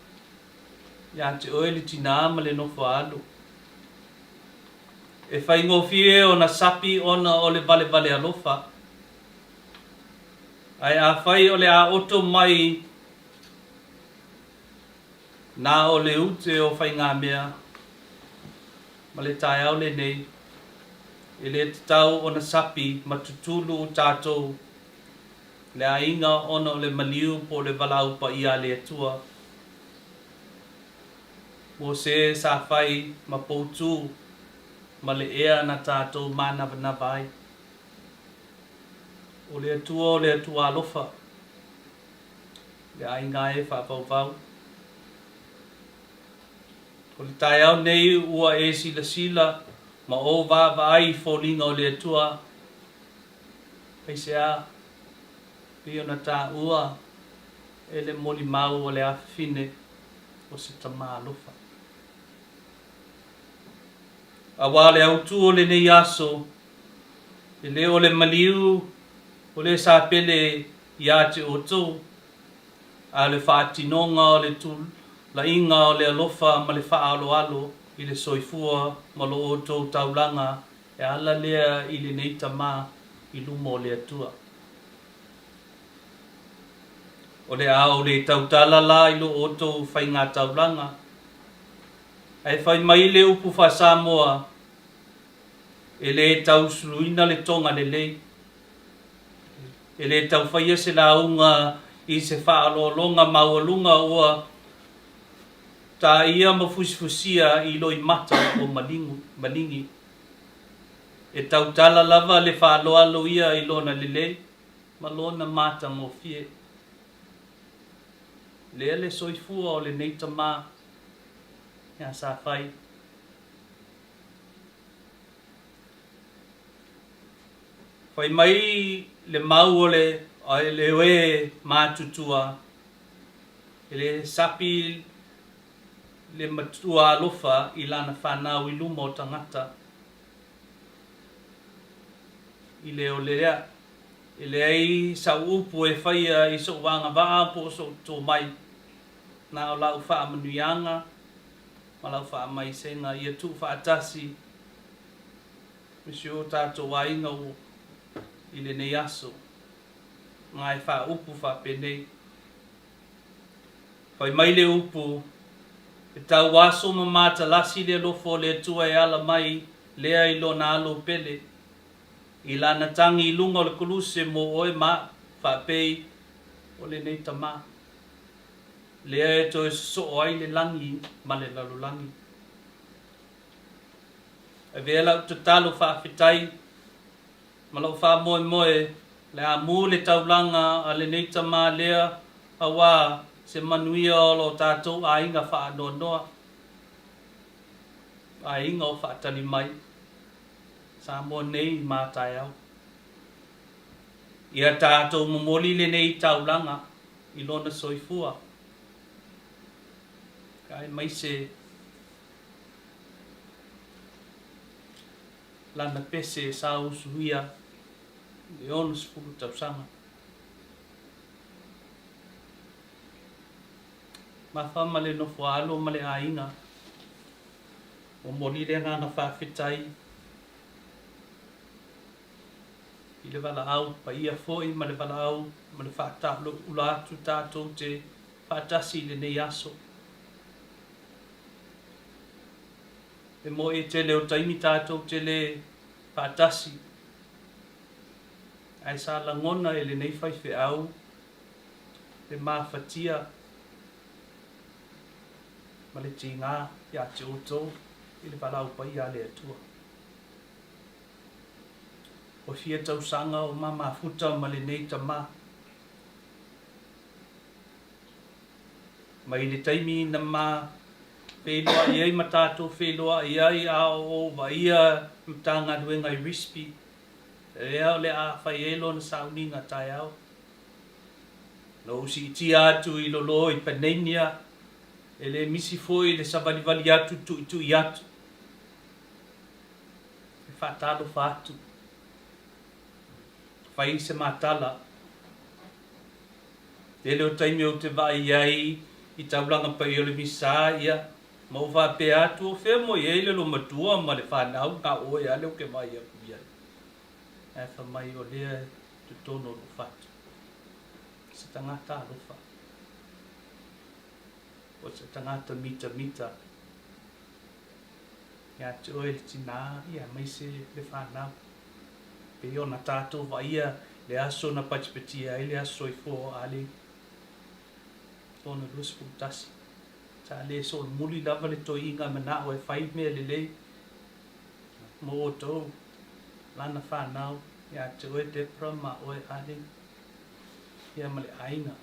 ia te oe le tinā ma le nofo a alo. E faigofie ona sapi ona o le valevale alofa. Ae afai o le a oto mai na o le ute o faigamea ma le taeao lenei, e le tatau ona sapi ma tutulu tatou le aiga ona o le maliu po o le valaau paia a le Atua. Mo se sa fai ma poutū ma le ea na tatou manavanava ai. O le Atua o le Atua alofa, le aiga e faavauvau. O le taeao nei ua e silasila ma ou vaavaai i foliga o le Atua Aisea? Pei ona taua e le molimau a le afafine o se tama alofa. Aua le autu o lenei aso, e le o le maliu o le sapele ia te outou, a o le faatinoga o le tulaiga o le alofa ma le faaaloalo i le soifua ma lo outou taulaga E ala lea i lenei tama i luma o le Atua. O le a ou le tautala la i lo outou faigataulaga, ae fai mai le upu faa-Samoa, E le tausuluina le toga lelei, e le tau faia se lauga i se faaaloaloga maualuga ua tāia ma fusifusia i loimata o maligu, maligi. E tautala lava le faaaloalo ia i lona lelei ma lona matagofie. Lea le soifua o lenei tama ia Safai. Fai mai le mau o le le oe matutua, e le sapi le matua alofa i lana fanau i luma o tagata. I le o lea, e leai sau upu e faia i soʻu agavaa po o soʻu tomai, na o lau faamanuiaga ma lau faamaisega ia tuufaatasi ma si o tatou aiga i lenei aso, na e faaupu faapenei. Fai mai le upu, E tau aso ma matalasi le alofa o le Atua e ala mai lea i Lona alo pele, i Lana tagi i luga o le koluse mo oe ma aʻu, faapei o lenei tama, lea e toe sosoo ai le lagi ma le lalolagi. Avea lau tatalo faafetai ma lou faamoemoe le a mu le taulaga a lenei tama lea auā se manuia o lo tatou aiga faanoanoa, aiga o faatali mai, Samoa nei ma taeao. Ia tatou momoli lenei taulaga i lona soifua, aemaise Lana pese sa usuia i le 60 tausaga. Mafa ma le nofo alo ma le aiga, momoli le agaga faafetai i le valaau paia foi ma le valaau ma le faataulaula atu tatou te faatasi i lenei aso. E moe e tele o taimi tatou te le faatasi, ae sa lagona e lenei faifeau le mafatia ma le tiga ia te outou i le valaau paia a le Atua. Ua fia tausaga o ma mafuta ma lenei tama. Mai le taimi na ma feiloai ai ma tatou feiloai ai a o ou vaaia Matagaluega i Risby, lea o le a fai ai lona sauniga taeao. Na ou siitia atu i lolo i Panania, e le misi foi le savalivali atu tuitui atu, e faatalofa atu, fai se matala. Tele o taimi ou te vaai ai i taulaga paia o le Misa, ia, ma ou faapea atu, o fea moi ai le lomatua ma le fanau na o oe ale ou ke vaai aku i ai. Ae fai mai o lea i totonu o lou fatu. Se tagata alofa. O se tagata mitamita. Ia te oe le tinā, ia, aemaise le fanau. Pei ona tatou vaaia le aso na patipatia ai le Aso Soifua o Ale 2021. Sa le solomuli lava le toeaina manao e fai mea lelei mo outou, lana fanau, ia te oe Debra ma oe Ale, ia ma le aiga.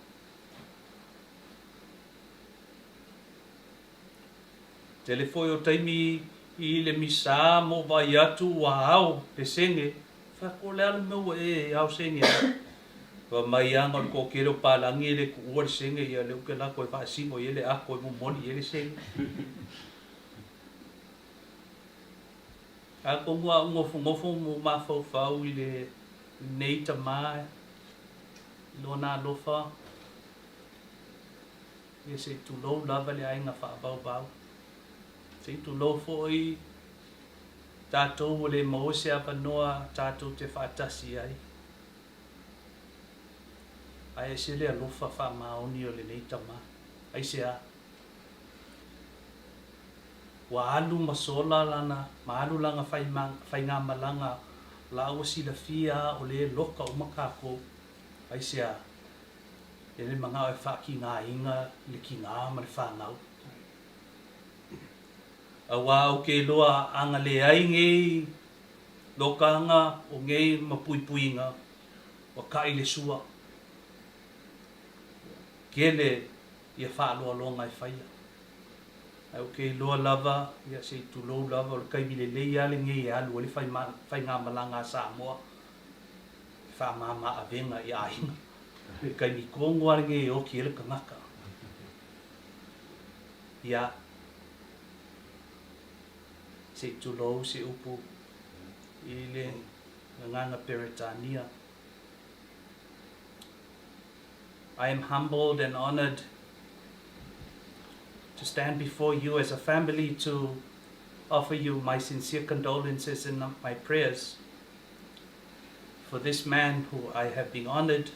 Tele foi o taimi i le misa mo vaai atu ua ao le sene, fai atu o le a le mea ua e ao sene ai? Fai mai ana o le toatele o palagi e le tuua le sene ia lea ou te lako e faasino i ai le ato e momoli i ai le sene. Atonu a ou nofonofo ma ou mafaufau i lenei tama i lona alofa, Ia se i tulou lava le aiga faavauvau. Se i tulou foi tatou ua le maua se avanoa tatou te faatasi ai. Ae ese le alofa faamaoni o lenei tama. Aisea? Ua alu ma sola lana, ma alu lana faigamalaga la ua silafia o lea e loka uma tatou. Aisea? E le manao e faakigāina le kigā ma le fanau. Auā ou ke iloa ana leai nei lokaga o nei ma puipuiga ua kaʻi le sua. Kele ia faaloaloga e faia. Ae ou ke iloa lava, ia se i tulou lava, o le taimi lelei lava lenei e alu ai le faigamalaga a Samoa. faamāmā avega i aiga. Le taimi tonu lava lenei e oti ai le tagata. Ia, se i tulou se upu i le gagana Peretania. I am humbled and honored to stand before you as a family to offer you my sincere condolences and my prayers for this man who I have been honored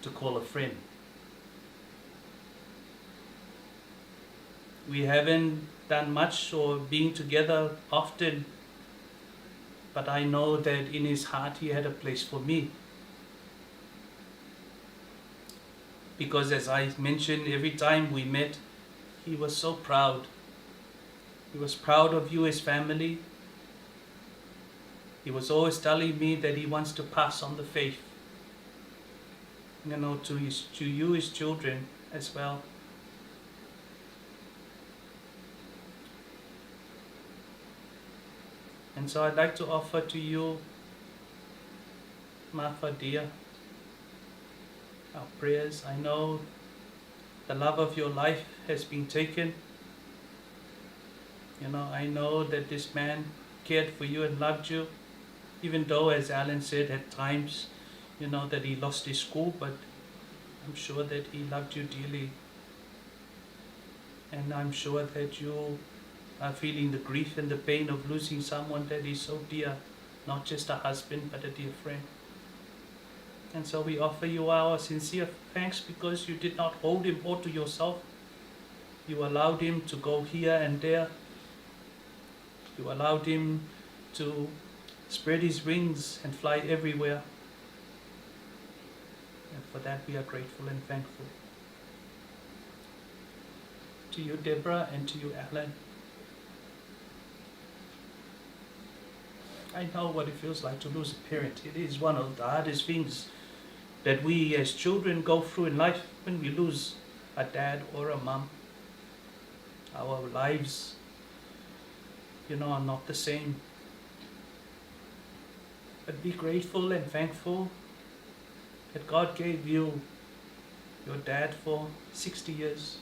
to call a friend. We haven't done much or been together often, but I know that in his heart he had a place for me. Because as I mentioned, every time we met, he was so proud. He was proud of you, his family. He was always telling me that he wants to pass on the faith, you know, to his to you, his children as well. And so I'd like to offer to you, Mafa dear, our prayers. I know the love of your life has been taken. You know, I know that this man cared for you and loved you, even though, as Alan said, at times, you know, that he lost his school, but I'm sure that he loved you dearly. And I'm sure that you are feeling the grief and the pain of losing someone that is so dear, not just a husband, but a dear friend. And so we offer you our sincere thanks because you did not hold him all to yourself. You allowed him to go here and there. You allowed him to spread his wings and fly everywhere. And for that we are grateful and thankful. To you, Deborah, and to you, Alan. I know what it feels like to lose a parent. It is one of the hardest things that we as children go through in life when we lose a dad or a mum. Our lives, you know, are not the same. But be grateful and thankful that God gave you your dad for 60 years.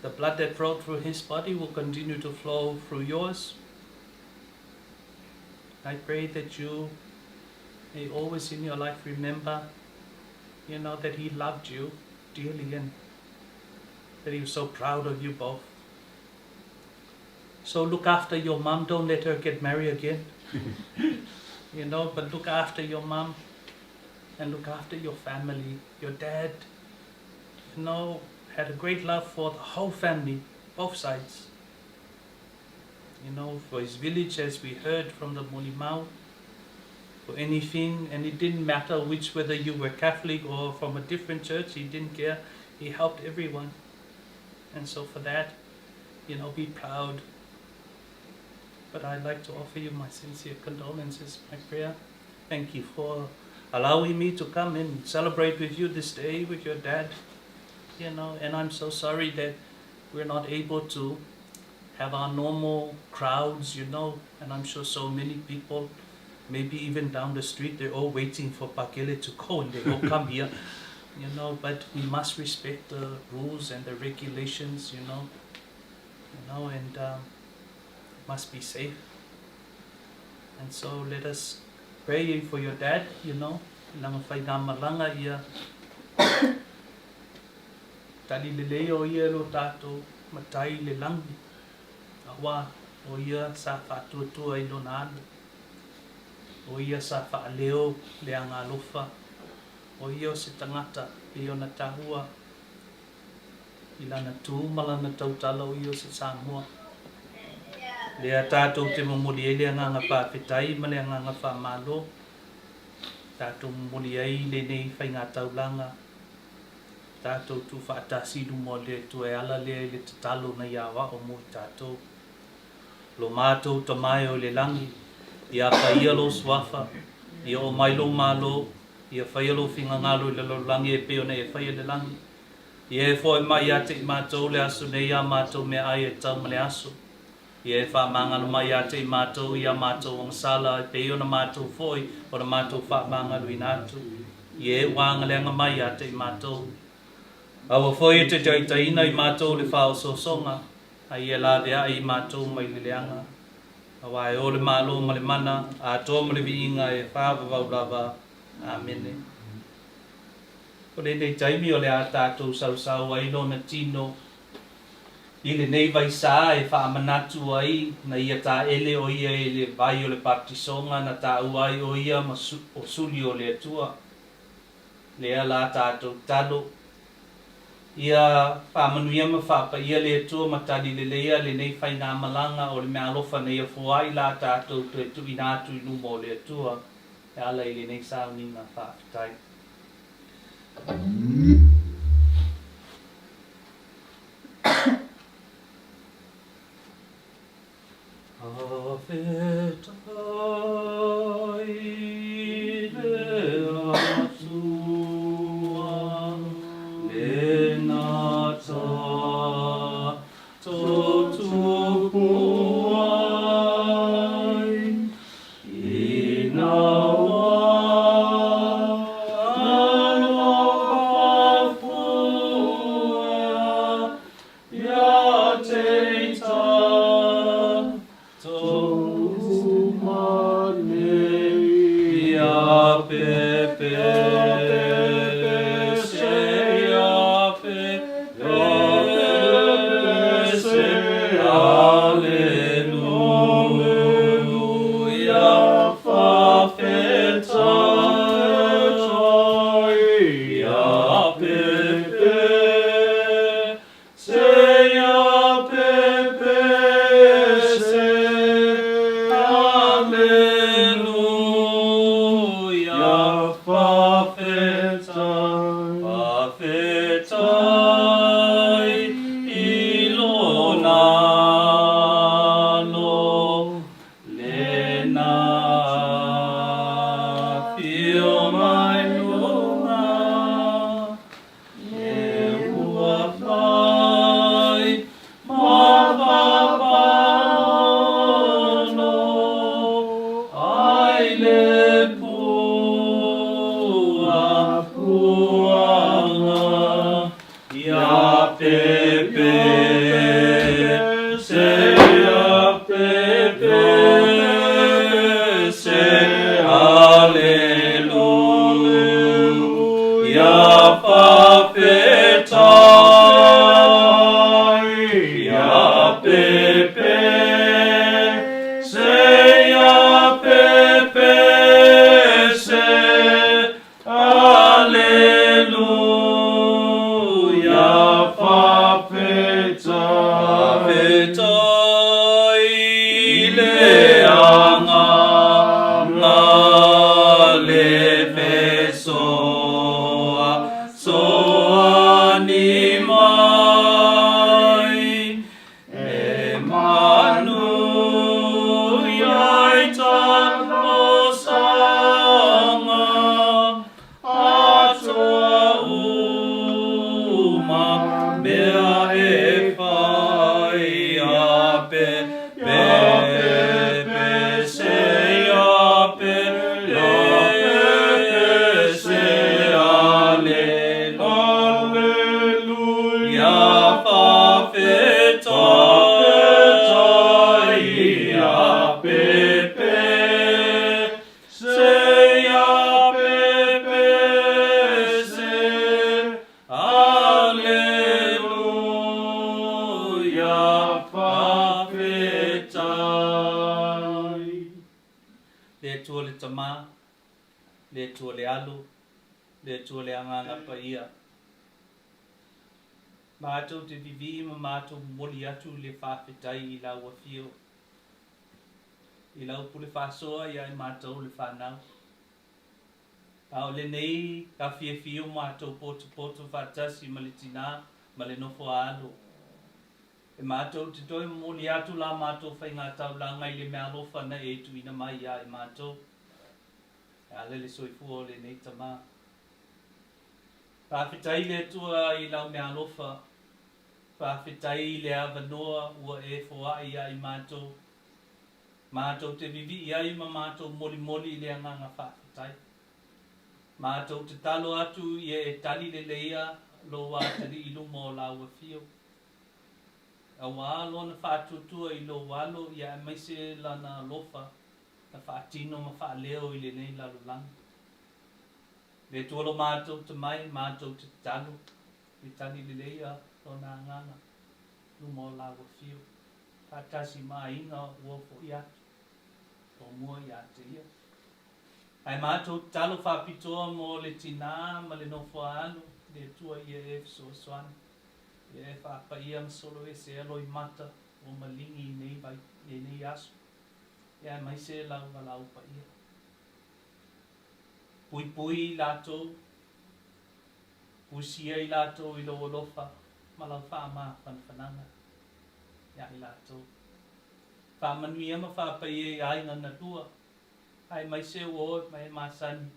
The blood that flowed through his body will continue to flow through yours. I pray that you may always in your life remember, you know, that he loved you dearly and that he was so proud of you both. So look after your mum. Don't let her get married again. you know, but look after your mum and look after your family. Your dad, you know, had a great love for the whole family, both sides. You know, for his village, as we heard from the Molimau, for anything, and it didn't matter which, whether you were Catholic or from a different church, he didn't care. He helped everyone. And so for that, you know, be proud. But I'd like to offer you my sincere condolences, my prayer. Thank you for allowing me to come and celebrate with you this day with your dad. You know, and I'm so sorry that we're not able to have our normal crowds, you know, and I'm sure so many people, maybe even down the street, they're all waiting for Pakele to go and they all come here, you know, but we must respect the rules and the regulations, you know, you know, and must be safe. And so let us pray for your dad, you know, lana faigamalaga ia tali lelei o ia e lo tatou Matai i le lagi, auā o ia sa faatuatua i lona alo, o ia sa faaleo le agaalofa, o ia o se tagata pei ona taua i lana tu ma lana tautala o ia o se Samoa. Lea tatou te momoli ai le agaga faafetai ma le agaga faamalo, tatou momoli ai lenei faigataulaga, tatou tuufaatasi i luma o le Atua e ala lea i le tatalo na ia aoao mo i tatou. Lo matou Tama e o i le lagi, ia paia lou suafa, ia oo mai lou Malo, ia faia lou finagalo i le lalolagi e pei ona e faia i le lagi. Ia e foai mai ia te i matou le aso nei ā matou meaai e tau ma le aso. Ia e faamagalo mai ia te i matou i a matou agasala, e pei ona matou foi ona matou faamagaloina atu. Ia e ua agaleaga mai ia te i matou. Aua foi e te taitaiina i matou le faaosoosoga, a ia laveai i matou mai le leaga. Aua e o le Malo ma le mana, atoa ma le viiga e faavavau lava. Amene. O lenei taimi o le a tatou sausau ai lona tino i lenei vaisā e faamanatu ai na ia taele o ia i le vai o le baptisoga na taua ai o ia ma o suli o le Atua. Lea la tatou talo. Ia faamanuia ma faapaia le Atua ma tali leleia lenei faigamalaga o le meaalofa na ia foai la tatou toe tuuina atu i luma o le Atua e ala i lenei sauniga faafetai. Faafetai i le Atua lena tatou tupu ai, ina ua alofa fua ia te i tatou uma nei. Ia pepe se ia pepe se Aleluia faafetai ia pepe se ia pepe se Aleluia faafetai faafetai i lona alo lena afio mai luga Le ua fai ma papaono ai le puapuaga ia pepe se ia pepe se Aleluia faafetai ia pepe se ia pepe se Aleluia faafetai Faafetai i le Agaga le fesoasoani mai e manuia ai talosaga atoa uma mea e fai ia pe pe se ia pe pe se Aleluia faafetai ia pe pe se ia pe pe se Aleluia faafetai. Le Atua le Tama, le Atua le Alo, le Atua le Agaga Paia. Matou te vivii ma matou momoli atu le faafetai i lau afio, i lau pule faasoa ia i matou le fanau. A o lenei afiafi o matou potopoto faatasi ma le tinā ma le nofo a alo. E matou te toe momoli atu la matou faigataulaga i le meaalofa na e tuuina mai ia i matou. E ala le soifua o lenei tama. Faafetai le Atua i lau meaalofa. Faafetai i le avanoa ua e foai ia i matou. Matou te vivii ai ma matou molimoli i le agaga faafetai. Matou te talo atu ia e tali leleia lou atalii i luma o lau afio. Auā lona faatuatua i lou alo ia aemaise lana alofa na faatino ma faaleo i lenei lalolagi. Le Atua lo matou tamai, matou te tatalo, ia tali leleia lona agaga luma o lau afio, faatasi ma aiga ua fo'i atu, tomua ia te ia. Ae matou tatalo faapitoa mo le tinā ma le nofo a alo, le Atua ia e fesoasoani. Ia e faapaia ma soloesea loimata ua maligi i nei vai, lenei aso, ia aemaise lau valaau paia. Puipui i latou, pusia i latou i lou alofa ma lau faamafanafanaga ia i latou. Faamanuia ma faapaia i aiga na lua, aemaise ua oe ma e masani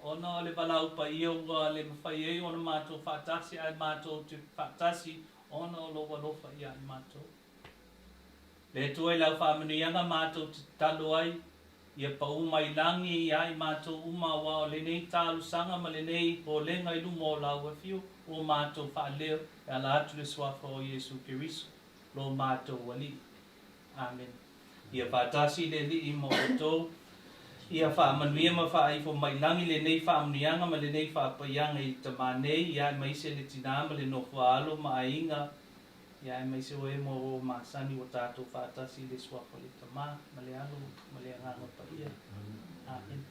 Ona o le valaau paia ua le mafai ai ona matou faatasi, ae matou te faatasi ona o lou alofa ia i matou. Le Atua i lau faamanuiaga matou te tatalo ai, ia pau mai lagi ia i matou uma aua o lenei talosaga ma lenei polega i luma o lau afio ua matou faaleo e ala atu le Suafa o Iesu Keriso, lo matou Alii. Amene. Ia faatasi le Alii ma outou. Ia faamanuia ma faaifo mai lagi lenei faamanuiaga ma lenei faapaiaga i le Tama nei, ia aemaise le Tina ma le nofo a alo ma aiga, ia aemaise oe ma o masani ua tatou faatasi i le Suafa o le Tama ma le Alo ma le Agaga Paia. Amene.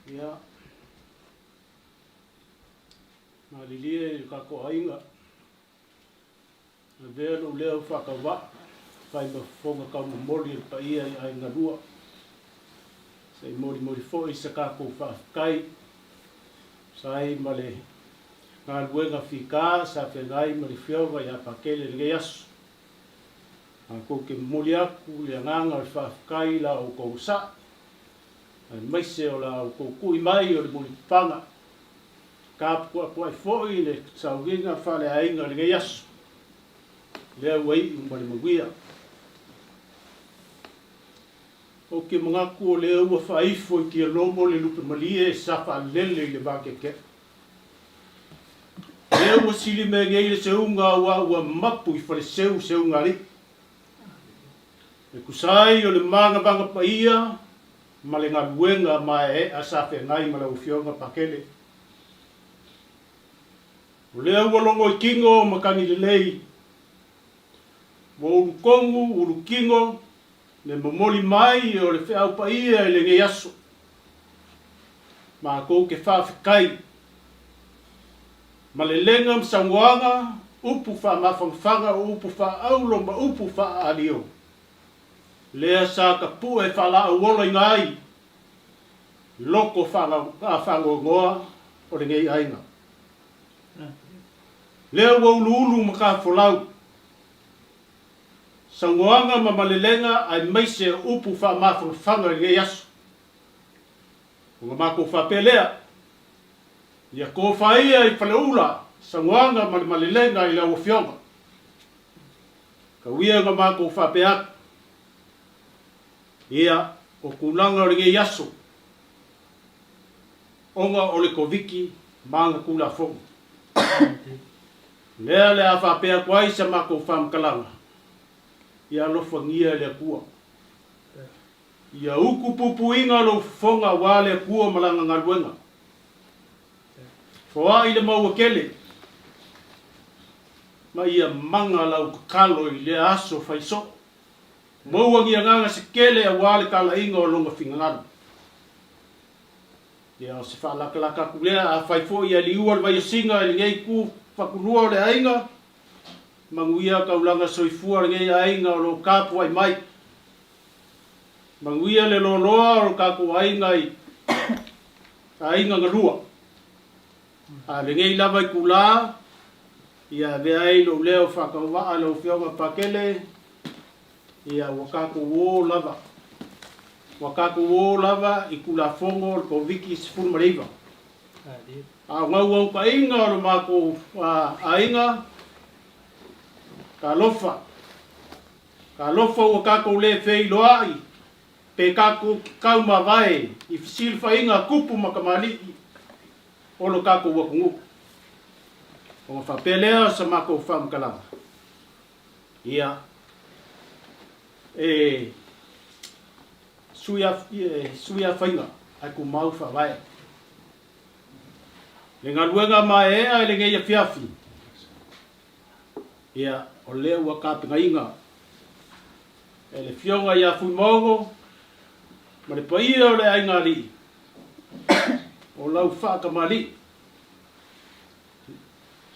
Ia, malilie i le tatou aiga, avea lou leo faatauvaa, fai ma fofoga taumomoli e le paia i aiga lua. Se i molimoli foi se tatou faafetai, tusa ai ma le galuega fita sa feagai ma le Afioga ia Pakele i lenei aso. Matou te momoli atu le agaga o le faafetai i la outou onosai, aemaise o la outou tui mai o le mulipapaga. Taputuapuai foi le sauniga faaleaiga i lenei aso, lea ua iu ma le manuia. Ou te manatu o lea ua faaifo i Tialogo le lupe malie sa faalele i le vateatea. Lea ua sili mea nei le seuga aua ua mapu i Faleseu seuga alii. E tusa ai o le magavaga paia ma le galuega maeaea sa feagai ma lau Afioga Pakele. O lea ua logo i tino matagi lelei, ua ulutonu ulutino le momoli mai o le feau paia i lenei aso. Matou te faafetai ma lelega ma saunoaga, upu faamafanafana, upu faaauro ma upu faaalio, lea sa tapue faalaau-olaina ai loto faanoanoa o lenei aiga. Lea ua uluulu matafolau saunoaga ma malelega aemaise o upu faamafanafana i lenei aso. Ona matou faapea lea, Ia tofaia i Faleula saunoaga ma le malelega i lau Afioga. Tau ia ona matou faapea atu, Ia, o tulaga o lenei aso, ona o le Koviti ma ana Tulafono. Lea le a faapea atu ai sa matou faamatalaga, Ia alofagia e le Atua. Ia utu puipuiga lou fofoga aua le Atua ma Lana galuega. Foai le maua tele, ma ia maga lau tatalo i lea aso fai soo. Maua ni agaga se tele aua le talaiga o lona finagalo. Ia o se faalatalata atu lea, afai foi ia liua le vaiasiga i lenei itu fatulua o le aiga, manuia taulaga soifua lenei aiga o lo o tapuai mai. Manuia le loaloa o lo tatou aiga i aiga na lua. A lenei lava itulā, ia avea ai lou leo faatauvaa lau Afioga Pakele, ia ua tatou o lava, ua tatou o lava i Tulafono o le Koviti-19. A o nauautaiga o lo matou aiga, talofa, talofa ua tatou le feiloai pe tatou te taumavae i fesilafaiga a tupu ma tamalii o lo tatou atunuu. Ona faapea lea o sa matou faamatalaga, ia, e sui a faiga ae tumau faavae. Le galuega maeaea i lenei afiafi, ia, o lea ua tapenaina e le Afioga ia Fuimaono ma le paia o le aiga alii o lau faatamalii,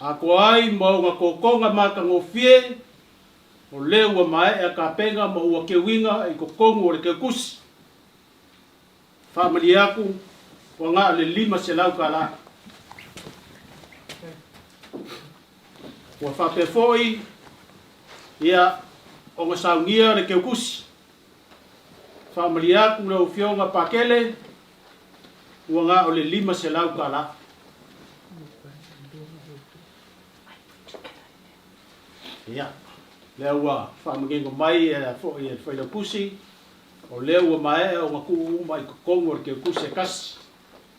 atoa ai ma ona totoga matagofie, o lea ua maea tapena ma ua teuina i totonu o le teutusi. Faamalie atu, ua na o le $500 tala. Ua faapea foi, ia, ona saunia le teutusi. Faamalie atu lau Afioga Pakele, ua na o le $500 tala. Ia, lea ua faamanino mai e foi e le Failautusi, o lea ua maea ona tuu uma i totonu o le teutusi e tasi,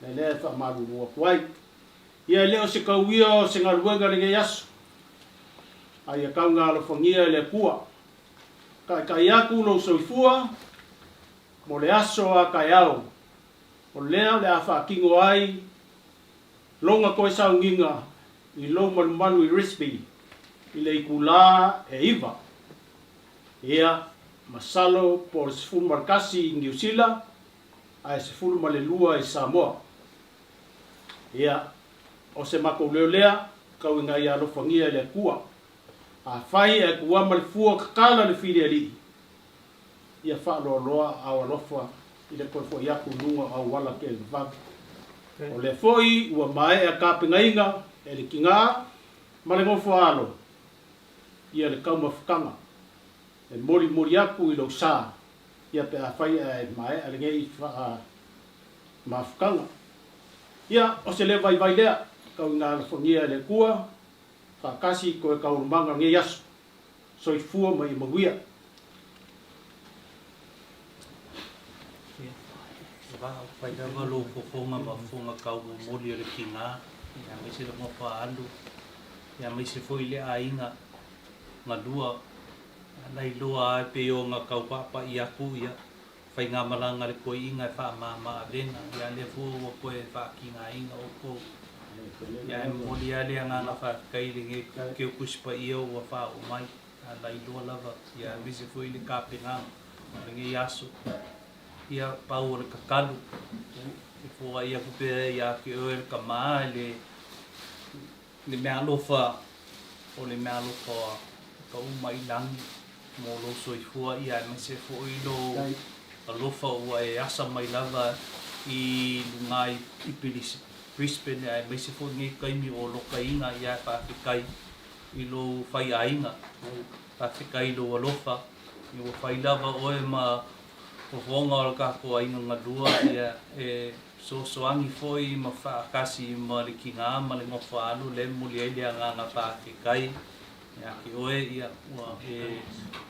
le lea e faamalulu atu ai. Ia e le o se tauia o se galuega lenei aso, a ia tau alofagia e le Atua. Taitai atu lou soifua mo le aso a taeao, o lea o le a faatino ai lona toe sauniga i lou malumalu i Risby i le itulā e 9. Ia, masalo po o le 11 i Niu Sila ae 12 i Samoa. Ia, o se matou leo lea, tau ina ia alofagia e le Atua. Afai ae tuama le fua tatala le fili alii, ia faaloaloa aao alofa i le toe foi atu i luga o auala televavave. O lea foi ua maea tapenaina e le tina ma le nofo alo ia le taumafataga e molimoli atu i lou sa ia pe afai ae maea lenei faa mafutaga. Ia, o se leo vaivai lea, tau ina alofagia e le Atua, faatasi i toe taualumaga o lenei aso. Soifua ma ia manuia. Ia, fai lava lou fofoga ma fofoga taumomoli o le tina, aemaise le nofoaalo, aemaise foi le aiga galua, lailoa lava e pei ona tau paapai atu ia faigamalaga a le toeaina e faamama avega, ia lea foi ua toe faatigaina outou. Ia ae momoli lava le agaga faafetai i lenei Teu Tusi Paia ua faaoo mai, a lailoa lava, ia aemaise foi le tapenaga o lenei aso. Ia pau o le tatalo, e foai atu pea ia te oe le tama i le Le meaalofa, o le meaalofa o ka uma i lagi mo lou soifua ia aemaise foi lou alofa ua e asa mai lava i luga i Brisbane aemaise foi lenei taimi o lokaina ia e faafetai i lou faiaiga, faafetai i lou alofa ua fai lava oe ma fofoga o le tatou aiga galua ia e Fesoasoani foi ma faatasi ma le tina ma le nofoaalo lea e momoli ai le agaga faafetai ia te oe, ia ua e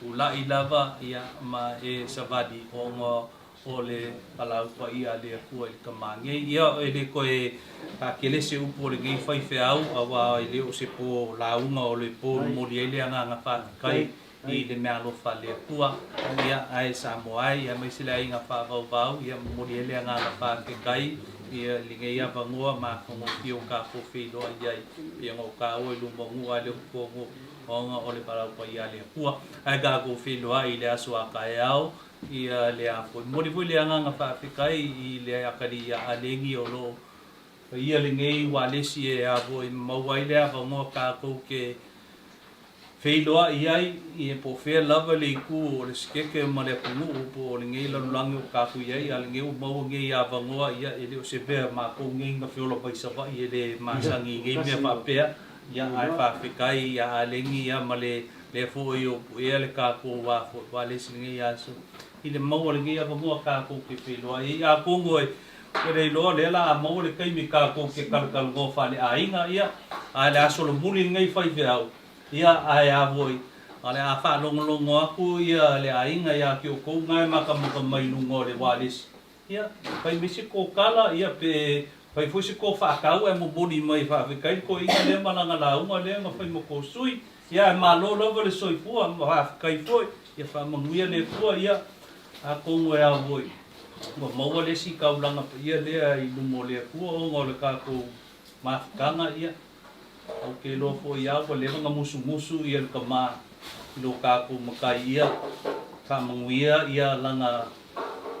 ula'i lava ia ma e savali ona o le palau paia a le Atua i le tama nei. Ia e le toe faatele se upu o lenei faifeau auā e le o se po lauga o le po e momoli ai le agaga faafetai i le meaalofa a le Atua, ia, ae Samoa ai, aemaise le aiga faavauvau, ia, momoli ai le agaga faafetai, ia, i lenei avanoa matagofie ua tatou feiloai ai, pei ona ou taua i luma o nuu a le o totonu ona o le valaau paia a le Atua. Ae tatou feiloai i le aso a taeao, ia, le a foi. Momoli foi le agaga faafetai i le atalii ia Alegi o lo o faia lenei ualesi e a foi maua ai le avanoa tatou te Feiloai ai, ia po o fea lava le itu o le sikeke ma le atunuu po o lenei lalolagi o tatou i ai, a lenei ua maua nei avanoa, ia e le o se mea matou nei na feola mai Savaii e le masani i nei mea faapea, ia ae faafetai ia Alegi ia ma le lea foi o puea le tatou a foi vaalesi lenei aso i le maua o lenei avanoa tatou te feiloai ai. Atonu e Ua le iloa lea la a maua le taimi tatou te talatalanoa faaleaiga, ia, ae le a solomuli lenei faifeau, ia, ae a voi, a le a faalogologo atu ia le aiga ia te outou na e matamata mai luga o le ualesi, ia, fai mai se tou tala, ia, pe fai foi se tou faatau ae momoli mai e faafetai le toeaina lea ma lana lauga lea na fai ma tou sui, ia, ae malo lava le soifua ma faafetai foi, ia faamanuia le Atua, ia, atonu e a voi. Ua maua le isi taulaga paia lea i luma o le Atua ona o le tatou mafutaga, ia, ou te iloa foi lava ua leva ona musumusu ia le tama i lo tatou matai ia faamanuia ia lana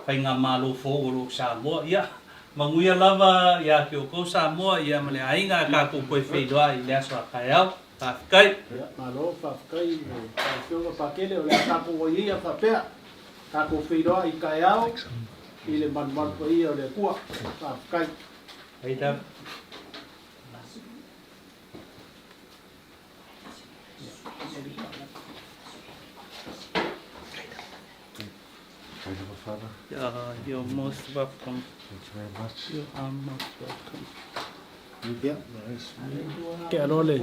faigamalo fou o lo o Samoa. Ia, manuia lava ia te outou Samoa ia ma le aiga a tatou toe feiloai i le aso a taeao. Faafetai. Ia, malo, faafetai i lau Afioga Pakele, o le a tatou ai ia faapea, tatou feiloai i taeao i le malumalu paia o le Atua. Faafetai. Faafetai. Yeah, you're most welcome. Thank you very much. You are most welcome. Ia, tea loa le.